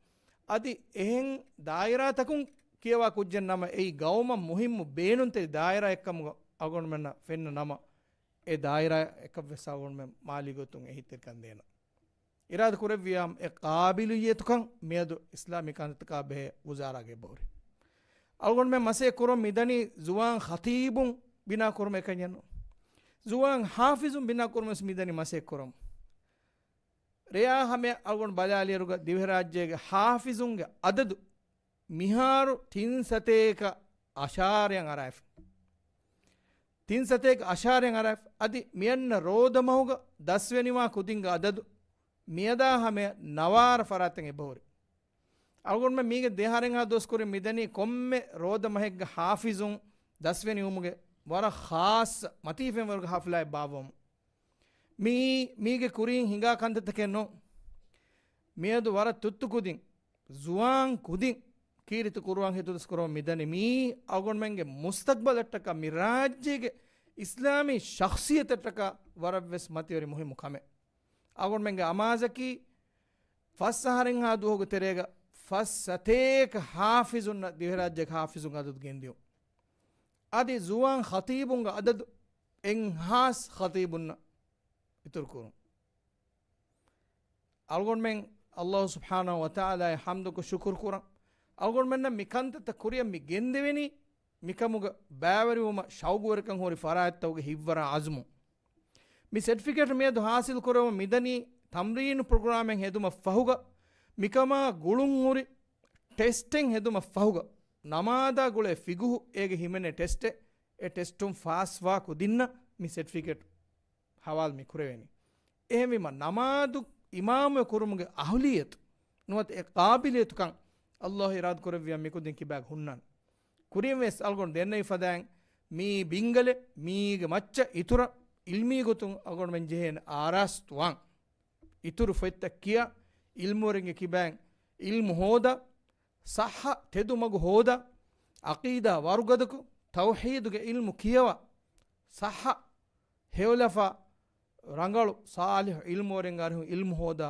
އަދި އެހެން ދާއިރާތަކުން ކިޔަވާ ކުއްޖެއް ނަމަ، އެއީ ގައުމަށް މުހިއްމު ބޭނުންތެރި ދާއިރާއެއްކަމުގަ އަޅުގަނޑުމެންނަށް ފެންނަ ނަމަ، އެ ދާއިރާއަކަށް ވެސް އަޅުގަނޑުމެން މާލީ ގޮތުން އެހީތެރިކަން ދޭނަން. އިރާދަ ކުރެއްވިޔާމު، އެ ޤާބިލިއްޔަތުކަން މިއަދު އިސްލާމީ ކަންތައްތަކާ ބެހޭ ވުޒާރާގަ އެބަހުރި. އަޅުގަނޑުމެން މަސައްކަތް ކުރަމުން މިދަނީ ޒުވާން ޚަތީބުން ބިނާ ކުރުމަށް އެކަންޏެއް ނޫން. ޒުވާން ޙާފިޒުން ބިނާ ކުރުމަށް ވެސް މިދަނީ މަސައްކަތް ކުރަމުން. ރެޔާ ހަމަޔަށް އަޅުގަނޑު ބަލާލިއިރުގަ ދިވެހިރާއްޖޭގެ ޙާފިޒުންގެ އަދަދު މިހާރު ތިން ސަތޭކަ އަށާރައަށް އަރާފި. ތިން ސަތޭކަ އަށާރައަށް އަރާފި. އަދި މިއަންނަ ރޯދަ މަހުގަ ދަސްވެނިވާ ކުދިންގެ އަދަދު މިއަދާ ހަމަޔަށް ނަވާރަ ފަރާތަށް އެބަހުރި. އަޅުގަނޑުމެން މީގެ ދެއަހަރެއްހާ ދުވަސް ކުރިން މިދަނީ ކޮންމެ ރޯދަ މަހެއްގެ ޙާފިޒުން ދަސްވެނިވުމުގެ ވަރަށް ޚާއްޞަ މަތީ ފެންވަރުގެ ޙަފްލާއެއް ބާއްވަމުން. މީ، މީގެ ކުރީން ހިނގާ ކަންތައްތަކެއް ނޫން. މިއަދު ވަރަށް ތުއްތު ކުދިން، ޒުވާން ކުދިން ކީރިތި ކުރުވާން ހިތުދަސް ކުރަމުން މިދަނީ. މީ އަޅުގަނޑުމެންގެ މުސްތަޤްބަލަށްޓަކާ، މި ރާއްޖޭގެ އިސްލާމީ ޝަޚްޞިއްޔަތަށްޓަކާ ވަރަށްވެސް މަތިވެރި މުހިއްމު ކަމެއް. އަޅުގަނޑުމެންގެ އަމާޒަކީ ފަސް އަހަރެއްހާ ދުވަހުގެ ތެރޭގަ ފަސް ސަތޭކަ ޙާފިޒުންނަށް ދިވެހިރާއްޖޭގެ ޙާފިޒުންގެ އަދަދު ގެންދިޔުން. އަދި ޒުވާން ޚަތީބުންގެ އަދަދު އެއްހާސް ޚަތީބުންނަށް އިތުރު ކުރުން. އަޅުގަނޑުމެން ﷲ ސުބްޙާނަހޫ ވަތަޢާލާއަށް ޙަމްދުކޮށް ޝުކުރު ކުރަން. އަޅުގަނޑުމެންނަށް މި ކަންތައްތައް ކުރިއަށް މި ގެންދެވެނީ، މިކަމުގަ ބައިވެރިވުމަށް ޝައުގުވެރިކަން ހުރި ފަރާތްތަކުގެ ހިތްވަރާ ޢަޒުމުން. މި ސެޓްފިކެޓް މިއަދު ޙާޞިލް ކުރަމުން މިދަނީ ތަމްރީނު ޕްރޮގްރާމެއް ހެދުމަށް ފަހުގަ، މިކަމާ ގުޅުންހުރި ޓެސްޓެއް ހެދުމަށް ފަހުގަ، ނަމާދާ ގުޅޭ ފިޤުހު އޭގެ ހިމެނޭ ޓެސްޓެއް، އެ ޓެސްޓުން ފާސްވާ ކުދިންނަށް މި ސެޓްފިކެޓް ޙަވާލު މި ކުރެވެނީ. އެހެންވީމަ، ނަމާދު އިމާމުވެ ކުރުމުގެ އަހުލިއްޔަތު ނުވަތަ އެ ޤާބިލިއްޔަތުކަން ﷲ އިރާދަ ކުރެއްވިޔާ މިކުދިން ކިބާގަ ހުންނާނެ. ކުރިން ވެސް އަޅުގަނޑު ދެންނެވި ފަދައިން މި ބިންގަލެއް މީގެ މައްޗަށް އިތުރަށް ޢިލްމީ ގޮތުން އަޅުގަނޑުމެން ޖެހޭނެ އާރާސްތުވާން. އިތުރު ފޮތްތައް ކިޔާ، ޢިލްމުވެރިންގެ ކިބައިން ޢިލްމު ހޯދާ، ޞައްޙަ ތެދު މަގު ހޯދާ، ޢަޤީދާ ވަރުގަދަކޮށް، ތައުޙީދުގެ ޢިލްމު ކިޔަވާ، ޞައްޙަ ހެޔޮލަފާ، ރަނގަޅު ޞާލިޙު ޢިލްމުވެރިން އަރިހު ޢިލްމު ހޯދާ،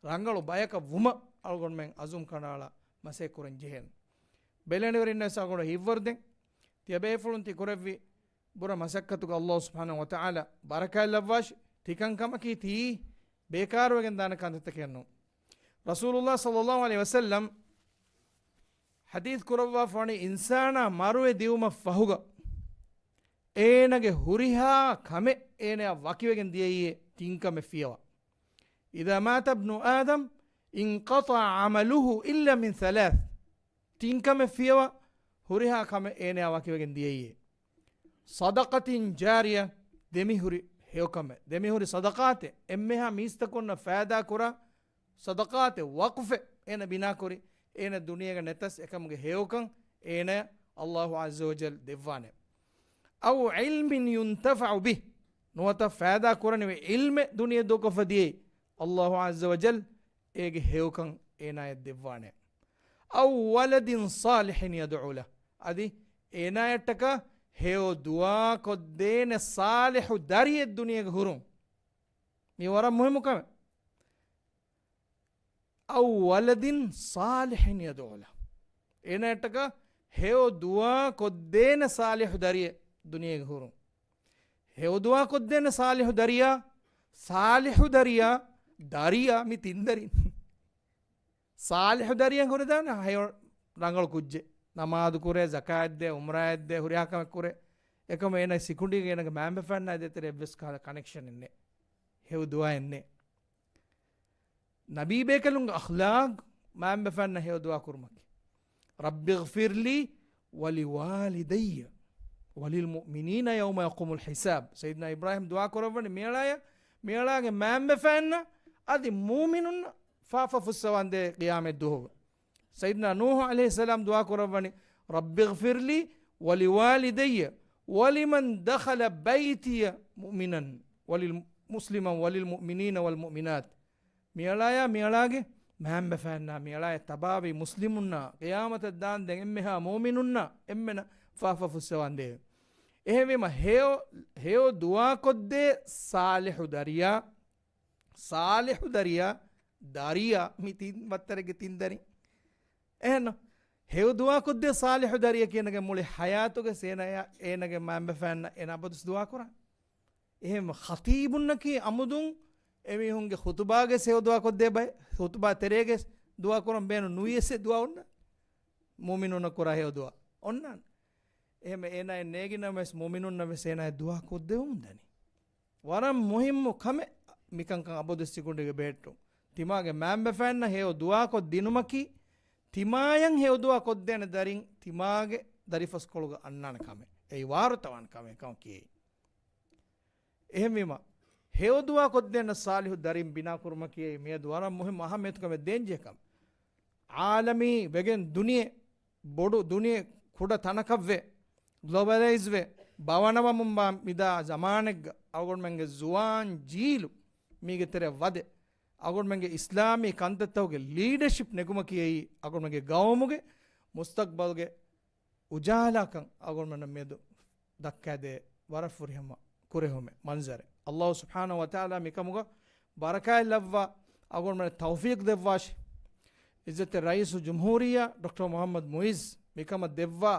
ރަނގަޅު ބަޔަކަށް ވުމަށް އަޅުގަނޑުމެން ޢަޒުމް ކަނޑައަޅާ މަސައްކަތް ކުރަން ޖެހޭނެ. ބެލެނިވެރިންނަށް ވެސް އަޅުގަނޑު ހިތްވަރުދޭން. ތިޔަބޭފުޅުން ތި ކުރެއްވި ބުރަ މަސައްކަތުގަ ﷲ ސުބްޙާނަހޫ ވަތަޢާލާ ބަރަކާތް ލައްވާށި. ތިކަންކަމަކީ ތީ ބޭކާރުވެގެން ދާނެ ކަންތައްތަކެއް ނޫން. ރަސޫލުﷲ ޞައްލަﷲ ޢަލައިހި ވަސައްލަމް ޙަދީޘް ކުރައްވާފަވަނީ، އިންސާނާ މަރުވެ ދިއުމަށް ފަހުގަ އޭނަގެ ހުރިހާ ކަމެއް އޭނަޔާ ވަކިވެގެން ދިޔައީ ތިން ކަމެއް ފިޔަވާ. إذا مات ابن آدم انقطع عمله إلا من ثلاث. ތިން ކަމެއް ފިޔަވާ، ހުރިހާ ކަމެއް އޭނަޔާ ވަކިވެގެން ދިޔައީ. صدقة جارية، ދެމިހުރި ހެޔޮކަމެއް، ދެމިހުރި ޞަދަޤާތެއް، އެންމެހާ މީސްތަކުންނަށް ފައިދާ ކުރާ ޞަދަޤާތެއް، ވަޤުފެއް އޭނަ ބިނާކުރި، އޭނަ ދުނިޔޭގަ ނެތަސް އެކަމުގެ ހެޔޮކަން އޭނަޔަށް ﷲ ޢައްޒަ ވަޖައްލަ ދެއްވާނެ. أو علم ينتفع به، ނުވަތަ ފައިދާ ކުރަނިވި ޢިލްމެއް ދުނިޔެ ދޫކޮށްފަ ދިޔައީ، ﷲ ޢައްޒަ ވަޖައްލަ އޭގެ ހެޔޮކަން އޭނާޔަށް ދެއްވާނެ. أو ولد صالح يدعو له، އަދި އޭނާޔަށްޓަކާ ހެޔޮ ދުޢާ ކޮށްދޭނެ ޞާލިޙު ދަރިއެއް ދުނިޔޭގަ ހުރުން. މީ ވަރަށް މުހިއްމު ކަމެއް. أو ولد صالح يدعو له، އޭނާޔަށްޓަކާ ހެޔޮ ދުޢާ ކޮށްދޭނެ ޞާލިޙު ދަރިއެއް ދުނިޔޭގަ ހުރުން. ހެޔޮ ދުޢާ ކޮށްދޭނެ ޞާލިޙު ދަރިޔާ، ޞާލިޙު ދަރިޔާ، ދަރިޔާ މި ތިން ދަރިން. ޞާލިޙު ދަރިޔަށް ހުރެދާނެ ހެޔޮ ރަނގަޅު ކުއްޖެއް. ނަމާދު ކުރޭ، ޒަކާތް ދޭ، އުމްރާއެއް ދޭ، ހުރިހާ ކަމެއް ކުރޭ. އެކަމަ އޭނަ ސިކުނޑީގަ އޭނަގެ މައިންބަފައިންނާ ދޭތެރޭ އެއްވެސް ކަހަލަ ކަނެކްޝަނެއް ނެތް. ހެޔޮ ދުޢާއެއް ނެތް. ނަބީ ބޭކަލުންގެ އަޚްލާޤް މައިންބަފައިންނަށް ހެޔޮ ދުޢާ ކުރުމަކީ. رب اغفر لي ولوالدي وللمؤمنين يوم يقوم الحساب. ސައްޔިދުނާ އިބްރާހީމް ދުޢާ ކުރައްވަނީ މިއަޅާޔަށް، މިއަޅާގެ މައިންބަފައިންނަށް އަދި މުއުމިނުންނަށް ފާފަ ފުއްސަވާނދޭ ޤިޔާމަތް ދުވަހުގަ. ސައްޔިދުނާ ނޫޙު ޢަލައިހިއްސަލާމް ދުޢާ ކުރައްވަނީ، رب اغفر لي ولوالدي ولمن دخل بيتي مؤمنا وللمسلما وللمؤمنين والمؤمنات. މިއަޅާޔާ މިއަޅާގެ މައިންބަފައިންނާ، މިއަޅާޔަށް ތަބާވި މުސްލިމުންނާ، ޤިޔާމަތަށް ދާންދެން އެންމެހާ މުއުމިނުންނާ އެންމެނަށް ފާފަ ފުއްސަވާނދޭ. އެހެންވީމަ ހެޔޮ، ހެޔޮ ދުޢާ ކޮށްދޭ ޞާލިޙު ދަރިޔާ، ޞާލިޙު ދަރިޔާ، ދަރިޔާ މި ތިން ވައްތަރެއްގެ ތިން ދަރިން. އެހެން ހެޔޮ ދުޢާ ކޮށްދޭ ޞާލިޙު ދަރިޔަކީ އޭނަގެ މުޅި ޙަޔާތުގެ އޭނަޔާ އޭނަގެ މައިންބަފައިންނަށް އޭނަ އަބަދުސް ދުޢާ ކުރާ. އެހެން ޚަތީބުންނަކީ އަމުދުން އެމީހުންގެ ޚުތުބާގެ ހެޔޮ ދުޢާ ކޮށްދޭ ބައެއް، ޚުތުބާ ތެރޭގެ ދުޢާ ކުރަން ބޭނުން ނުވިޔަސް އެ ދުޢާ އޮންނާނެ. މުއުމިނުންނަށް ކުރާ ހެޔޮ ދުޢާ އޮންނާނެ. އެހެން އޭނާ އެ ނޭގިނަމަވެސް މުއުމިނުންނަށް ވެސް އޭނާ އެ ދުޢާ ކޮށްދެވުމުން ދަނީ. ވަރަށް މުހިއްމު ކަމެއް މިކަންކަން އަބަދު ސިކުނޑީގަ ބެހެއްޓުން. ތިމާގެ މައިންބަފައިންނަށް ހެޔޮ ދުޢާކޮށް ދިނުމަކީ، ތިމާޔަށް ހެޔޮ ދުޢާ ކޮށްދޭނެ ދަރިން ތިމާގެ ދަރިފަސްކޮޅުގަ އަންނާނެ ކަމެއް. އެއީ ވާރުތަވާނެ ކަމެއް ކަމަށް ކިޔޭ. އެހެންވީމަ، ހެޔޮ ދުޢާ ކޮށްދޭނެ ޞާލިޙު ދަރިން ބިނާކުރުމަކީ މިއަދު ވަރަށް މުހިއްމު އަހައްމިޔަތު ކަމެއް ދޭންޖެހޭ ކަމެއް. ޢާލަމީ ވެގެން ދުނިޔެ ބޮޑު ދުނިޔެ ކުޑަ ތަނަކަށްވެ، ގްލޯބަލައިޒްވެ، ބަވަނަވަމުން ބާ މިދާ ޒަމާނެއްގަ އަޅުގަނޑުމެންގެ ޒުވާން ޖީލު މީގެ ތެރެއަށް ވަދެ، އަޅުގަނޑުމެންގެ އިސްލާމީ ކަންތައްތަކުގެ ލީޑަޝިޕް ނެގުމަކީ އެއީ އަޅުގަނޑުމެންގެ ގައުމުގެ މުސްތަޤްބަލްގެ އުޖާލާކަން އަޅުގަނޑުމެންނަށް މިއަދު ދައްކާދޭ ވަރަށް ފުރިހަމަ ކުރެހުމެއް، މަންޒަރެއް. ﷲ ސުބްޙާނަހޫ ވަތަޢާލާ މިކަމުގަ ބަރަކާތް ލައްވާ، އަޅުގަނޑުމެންނަށް ތައުފީޤު ދެއްވާށި. ޢިއްޒަތްތެރި ރައީސުލްޖުމްހޫރިއްޔާ ޑޮކްޓަރ މުޙައްމަދު މުޢިއްޒު މިކަމަށް ދެއްވާ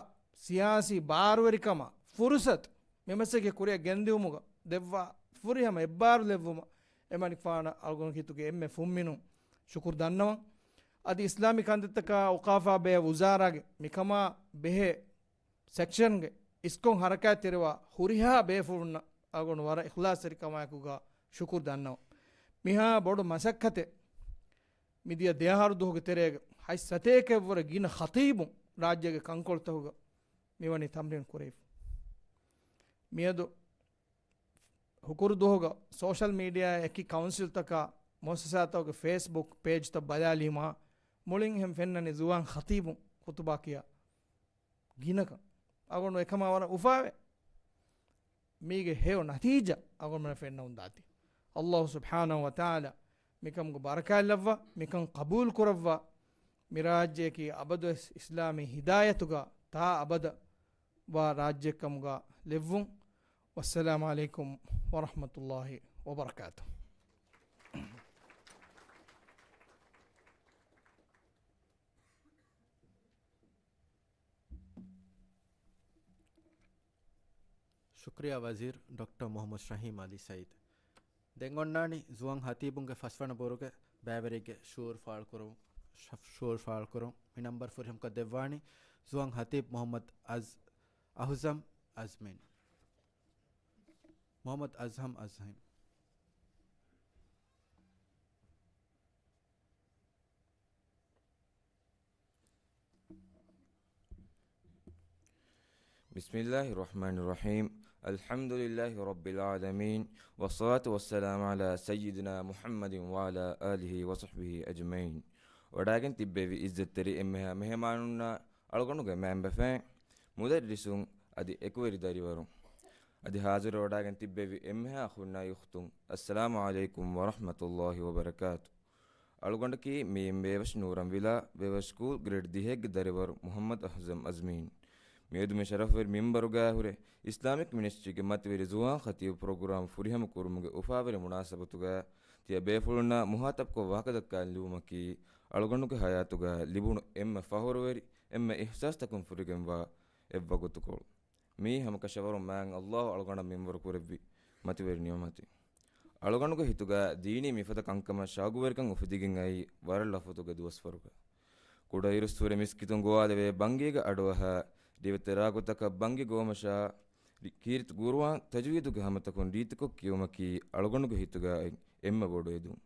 ސިޔާސީ ބާރުވެރިކަމާ ފުރުޞަތު މި މަސައްކަތް ކުރިއަށް ގެންދިއުމުގަ ދެއްވާ ފުރިހަމަ އެއްބާރުލެއްވުމަށް އެމަނިކުފާނަށް އަޅުގަނޑު ކީރިތި އެންމެ ފުންމިނުން ޝުކުރު ދަންނަވަން. އަދި އިސްލާމީ ކަންތައްތަކާ އައުޤާފާ ބެހޭ ވުޒާރާގެ މިކަމާ ބެހޭ ސެކްޝަންގެ އިސްކޮށް ހަރަކާތްތެރިވާ ހުރިހާ ބޭފުޅުންނަށް އަޅުގަނޑު ވަރަށް އިޚްލާޞްތެރިކަމާއެކުގަ ޝުކުރު ދަންނަވަން. މިހާ ބޮޑު މަސައްކަތެއް މިދިޔަ ދެއަހަރު ދުވަހުގެ ތެރޭގަ ހަތް ސަތޭކައެއްވުރެ ގިނަ ޚަތީބުން ރާއްޖޭގެ ކަންކޮޅުތަކުގަ މިވަނީ ތަމްރީން ކުރެވިފަ. މިއަދު ހުކުރު ދުވަހުގަ ސޯޝަލް މީޑިއާ އެކި ކައުންސިލްތަކާ މުއައްސަސާތަކުގެ ފޭސްބުކް ޕޭޖްތައް ބަލާލީމާ، މުޅިން އެހެން ފެންނަނީ ޒުވާން ޚަތީބުން ޚުތުބާ ކިޔާ ގިނަކަން. އަޅުގަނޑު އެކަމާ ވަރަށް އުފާވޭ. މީގެ ހެޔޮ ނަތީޖާ އަޅުގަނޑުމެންނަށް ފެންނަމުން ދާތީ. ﷲ ސުބްޙާނަހޫ ވަތަޢާލާ މިކަމުގަ ބަރަކާތް ލައްވާ، މިކަން ޤަބޫލު ކުރައްވާ، މި ރާއްޖެއަކީ އަބަދުވެސް އިސްލާމީ ހިދާޔަތުގަ ތާ އަބަދަށް ވާ ރާއްޖެއެއްކަމުގަ ލެއްވުން. ވައްސަލާމު ޢަލައިކުމް ވަރަޙްމަތުﷲ ވަބަރަކާތުހު. ޝުކްރިޔާ ވަޒީރު ޑޮކްޓަރ މުޙައްމަދު ޝަހީމް ޢަލީ ސަޢީދު. ދެން އޮންނާނީ ޒުވާން ހަތީބުންގެ ފަސްވަނަ ބުރުގެ ބައިވެރިއެއްގެ ޝުޢޫރު ފާޅުކުރު-، ޝަ-، ޝުޢޫރު ފާޅުކުރުން. މި ނަންބަރު ފުރިހަމަކޮށް ދެއްވާނީ ޒުވާން ހަތީބު މުޙައްމަދު އަޒް-، އަހުޒަމް އަޒްމީން. މުޙައްމަދު އަޒްހަމް އަޒްހަމް. بسم الله الرحمن الرحيم. الحمد لله رب العالمين. والصلاة والسلام على سيدنا محمد وعلى آله وصحبه أجمعين. ވަޑާގެން ތިއްބެވި އިއްޒަތްތެރި އެންމެހާ މެހެމާނުންނާ، އަޅުގަނޑުގެ މައިންބަފައިން، މުދައްރިސުން އަދި އެކުވެރި ދަރިވަރުން، އަދި ޙާޟިރުވެވަޑާގެން ތިއްބެވި އެންމެހާ އަޚުންނާ އުޚްތުން، އައްސަލާމު ޢަލައިކުމް ވަރަޙްމަތުﷲި ވަބަރަކާތު. އަޅުގަނޑަކީ މިއިން ބޭވަށި ނޫރަން ވިލާ ބޭވަށި ސްކޫލް ގްރޭޑް ދިހައެއްގެ ދަރިވަރު މުޙައްމަދު އަހުޒަމް އަޒްމީން. މިއަދު މި ޝަރަފުވެރި މިންބަރުގައި ހުރެ އިސްލާމިކް މިނިސްޓްރީގެ މަތިވެރި ޒުވާން ޚަތީބު ޕްރޮގްރާމް ފުރިހަމަ ކުރުމުގެ އުފާވެރި މުނާސަބަތުގައި ތިޔަ ބޭފުޅުންނާ މުޚާޠަބްކޮށް ވާހަކަދައްކާލެއް ލިބުމަކީ އަޅުގަނޑުގެ ޙަޔާތުގައި ލިބުނު އެންމެ ފަޚުރުވެރި، އެންމެ އިޙްސާސްތަކުން ފުރިގެންވާ އެއްވަގުތުކޮޅު. މިއީ ހަމަކަށަވަރުން މާތް ﷲ އަޅުގަނޑަށް މިންވަރު ކުރެއްވި މަތިވެރި ނިޢުމަތެއް. އަޅުގަނޑުގެ ހިތުގަ ދީނީ މިފަދަ ކަންކަމަށް ޝައުގުވެރިކަން އުފެދިގެން އައީ ވަރަށް ލަފުތުގެ ދުވަސްވަރުގަ. ކުޑައިރުއްސުރެ މިސްކިތުން ގޮވާލެވޭ ބަންގީގެ އަޑުއަހާ، ރިވެތި ރާގުތަކަށް ބަންގި ގޮވުމަށާ، ރި-، ކީރިތި ގުރުއާން ތަޖުވީދުގެ ހަމަތަކުން ރީތިކޮށް ކިޔެވުމަކީ އަޅުގަނޑުގެ ހިތުގައި އެންމެ ބޮޑު އެދުން.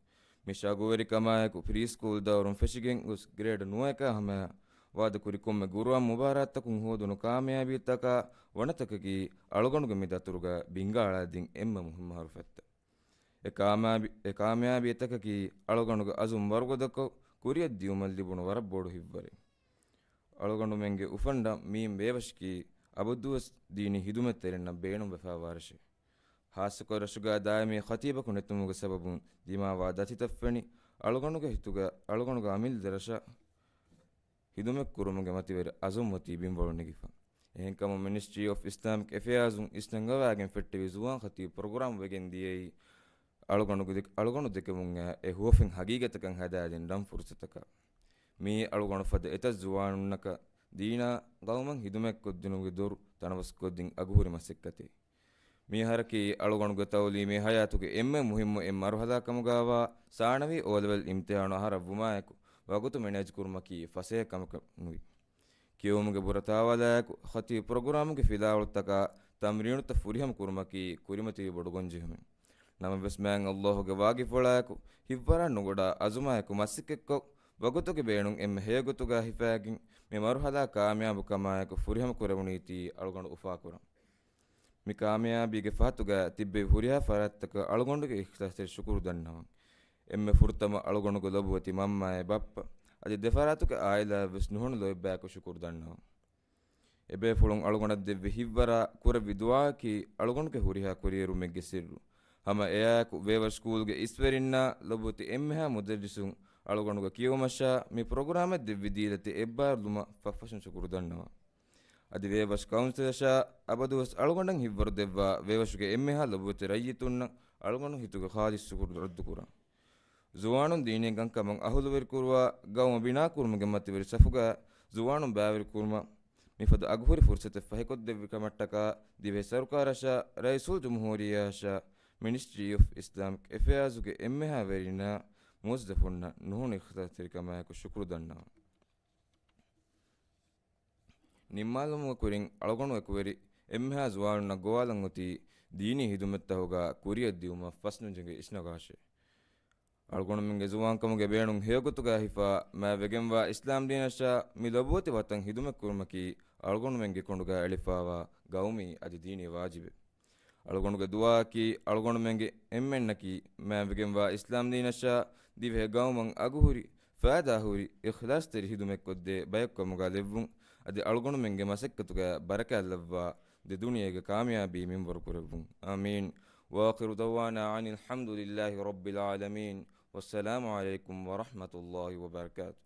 މި ޝައުގުވެރިކަމާއެކު ޕްރީ ސްކޫލް ދައުރުން ފެށިގެން ގޮސް ގްރޭޑް ނުވައަކާ ހަމަޔަށް ވާދަކުރި ކޮންމެ ގުރުއާން މުބާރާތްތަކުން ހޯދުނު ކާމިޔާބީތަކާ ވަނަތަކަކީ އަޅުގަނޑުގެ މި ދަތުރުގަ ބިންގާ އަޅާދިން އެންމެ މުހިއްމު ހަރުފަތްތައް. އެ ކާމިޔާބީ-، އެ ކާމިޔާބީތަކަކީ އަޅުގަނޑުގެ އަޒުމް ވަރުގަދަކޮށް ކުރިއަށްދިޔުމަށް ލިބުނު ވަރަށް ބޮޑު ހިތްވަރެއް. އަޅުގަނޑުމެންގެ އުފަންޑަށް މިއިން ބޭވަށަކީ އަބަދުވެސް ދީނީ ހިދުމަތްތެރިންނަށް ބޭނުންވެފައިވާ ރަށެއް. ޚާއްޞަކޮށް ރަށުގަ ދާއިމީ ޚަތީބަކު ނެތުމުގެ ސަބަބުން ދިމާވާ ދަތިތައް ފެނި، އަޅުގަނޑުގެ ހިތުގަ، އަޅުގަނޑުގެ އަމިއްލަ ދަރަށަށް ހިދުމަތްކުރުމުގެ މަތިވެރި އަޒުމް އޮތީ ބިންވަޅު ނެގިފަ. އެހެންކަމުން މިނިސްޓްރީ އޮފް އިސްލާމިކް އެފެއާޒުން އިސްނަންގަވާގެން ފެއްޓެވި ޒުވާން ޚަތީބު ޕްރޮގްރާމް ވެގެން ދިޔައީ، އަޅުގަނޑުގެ ދެ-، އަޅުގަނޑު ދެކެވުމުން އެ ހުވަފެން ހަގީގަތަކަށް ހަދާދިން ރަން ފުރުސަތަކަށް. މިއީ އަޅުގަނޑު ފަދަ އެތައް ޒުވާނުންނަކަށް ދީނާ ގައުމަށް ހިދުމަތްކޮށްދިނުމުގެ ދޮރު ތަނަވަސްކޮށްދިން އަގުހުރި މަސައްކަތެއް. މި އަހަރަކީ އަޅުގަނޑުގެ ތައުލީމީ ހަޔާތުގެ އެންމެ މުހިއްމު އެއް މަރުހަލާ ކަމުގައިވާ ސާނަވީ އޯލެވެލް އިމްތިހާނު އަހަރަށްވުމާއެކު، ވަގުތު މެނޭޖްކުރުމަކީ ފަސޭހަ ކަމަކަށް ނުވި. ކިޔެވުމުގެ ބުރަތާވަލާއެކު، ޚަތީބު ޕްރޮގްރާމުގެ ފިލާވަޅުތަކާ ތަމްރީނުތައް ފުރިހަމަ ކުރުމަކީ ކުރިމަތިވި ބޮޑު ގޮންޖެހުމެއް. ނަމަވެސް މާތް ﷲ ގެ ވާގިފުޅާއެކު، ހިތްވަރާ ނުގަޑާ އަޒުމާއެކު މަސައްކަތްކޮށް، ވަގުތުގެ ބޭނުން އެންމެ ހެޔޮގޮތުގަ ހިފާގެން، މި މަރުހަލާ ކާމިޔާބު ކަމާއެކު ފުރިހަމަ ކުރެވުނީތީ އަޅުގަނޑު އުފާކުރަން. މި ކާމިޔާބީގެ ފަހަތުގަ ތިއްބެވި ހުރިހާ ފަރާތްތަކަށް އަޅުގަނޑުގެ އިޚްލާޞްތެރި ޝުކުރު ދަންނަވަން. އެންމެ ފުރަތަމަ އަޅުގަނޑުގެ ލޮބުވެތި މަންމައޭ ބައްޕަ، އަދި ދެފަރާތުގެ އާއިލާއަށްވެސް ނުހަނު ލޯތްބާއެކު ޝުކުރު ދަންނަވަން. އެބޭފުޅުން އަޅުގަނޑަށް ދެއްވި ހިތްވަރާ ކުރެއްވި ދުޢާއަކީ އަޅުގަނޑުގެ ހުރިހާ ކުރިއެރުމެއްގެ ސިއްރު. ހަމަ އެއާއެކު ބޭވަށި ސްކޫލްގެ އިސްވެރިންނާ ލޮބުވެތި އެންމެހާ މުދައްރިސުން އަޅުގަނޑުގެ ކިޔެވުމަށާ މި ޕްރޮގްރާމެއް ދެއްވި ދީލަތި އެއްބާރުލުމަށް ފަށްފަށުން ޝުކުރު ދަންނަވަން. އަދި ބޭވަށި ކައުންސިލަށާ އަބަދުވެސް އަޅުގަނޑަށް ހިތްވަރު ދެއްވާ ބޭވަށުގެ އެންމެހާ ލޮބުވެތި ރައްޔިތުންނަށް އަޅުގަނޑު ހިތުގެ ޚާލިޞް ޝުކުރު ރައްދުކުރަން. ޒުވާނުން ދީނީ ކަންކަމަށް އަހުލުވެރިކުރުވާ، ގައުމަށް ބިނާކުރުމުގެ މަތިވެރި ސަފުގަ ޒުވާނުން ބައިވެރިކުރުމަށް މިފަދަ އަގުހުރި ފުރުސަތެއް ފަހިކޮށްދެއްވި ކަމަށްޓަކާ ދިވެހި ސަރުކާރަށާ، ރައީސުލްޖުމްހޫރިއްޔާއަށާ، މިނިސްޓްރީ އޮފް އިސްލާމިކް އެފެއާޒުގެ އެންމެހާ ވެރިންނާ މުވައްޒަފުންނަށް ނުހަނު އިޚްލާޞްތެރިކަމާއެކު ޝުކުރު ދަންނަވަން. ނިންމާލުމުގެ ކުރިން އަޅުގަނޑު އެކުވެރި އެންމެހާ ޒުވާނުންނަށް ގޮވާލަން އޮތީ ދީނީ ހިދުމަތްތަހުގަ ކުރިއަށްދިއުމަށް ފަސްނުން ޖެނގޭ އިސްނަގާށޭ. އަޅުގަނޑުމެންގެ ޒުވާންކަމުގެ ބޭނުން ހެޔޮގޮތުގަ ހިފާ، މާތް ވެގެންވާ އިސްލާމްދީނަށާ މި ލޮބުވެތި ވަތަން ހިދުމަތްކުރުމަކީ އަޅުގަނޑުމެންގެ ކޮނޑުގަ އެޅިފާވާ ގައުމީ އަދި ދީނީ ވާޖިބެއް. އަޅުގަނޑުގެ ދުޢާއަކީ އަޅުގަނޑުމެންގެ އެންމެންނަކީ މާތްވެގެންވާ އިސްލާމްދީނަށާ ދިވެހި ގައުމަށް އަގުހުރި، ފާއިދާހުރި، އިޚްލާޞްތެރި ހިދުމަތްކޮށްދޭ ބަޔަކުކަމުގަ ލެއްވުން، އަދި އަޅުގަނޑުމެންގެ މަސައްކަތުގަ ބަރަކާތްލައްވާ ދެ ދުނިޔޭގެ ކާމިޔާބީ މިންވަރު ކުރެއްވުން. އާމީން. وآخر دعوانا أن الحمد لله رب العالمين. والسلام عليكم ورحمة الله وبركاته.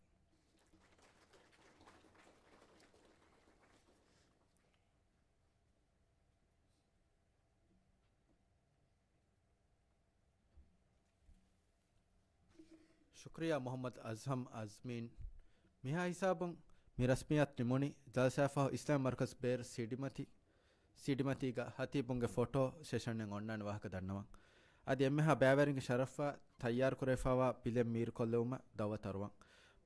ޝުކުރިއްޔާ މުޙައްމަދު އަޒްހަމް އަޒްމީން. މިހާ ހިސާބުން މި ރަސްމިއްޔާތު ނިމުނީ. ޖަލްސާފަހު އިސްލާމީ މަރުކަޒު ބޭރު ސީޑިމަތީ، ސީޑިމަތީގަ ޚަތީބުންގެ ފޮޓޯ ސެޝަންއެއް އޮންނާނެ ވާހަކަ ދަންނަވަން. އަދި އެންމެހާ ބައިވެރިންގެ ޝަރަފަށް ތައްޔާރު ކުރެވިފައިވާ ބިލެއް މީރުކޮށްލެވުމަށް ދައުވަތު އަރުވަން.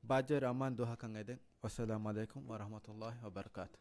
ބާއްޖަވެރި އަމާން ދުވަހަކަށް އެދެން. ވައްސަލާމު ޢަލައިކުމް ވަރަޙްމަތުﷲ ވަބަރަކާތު.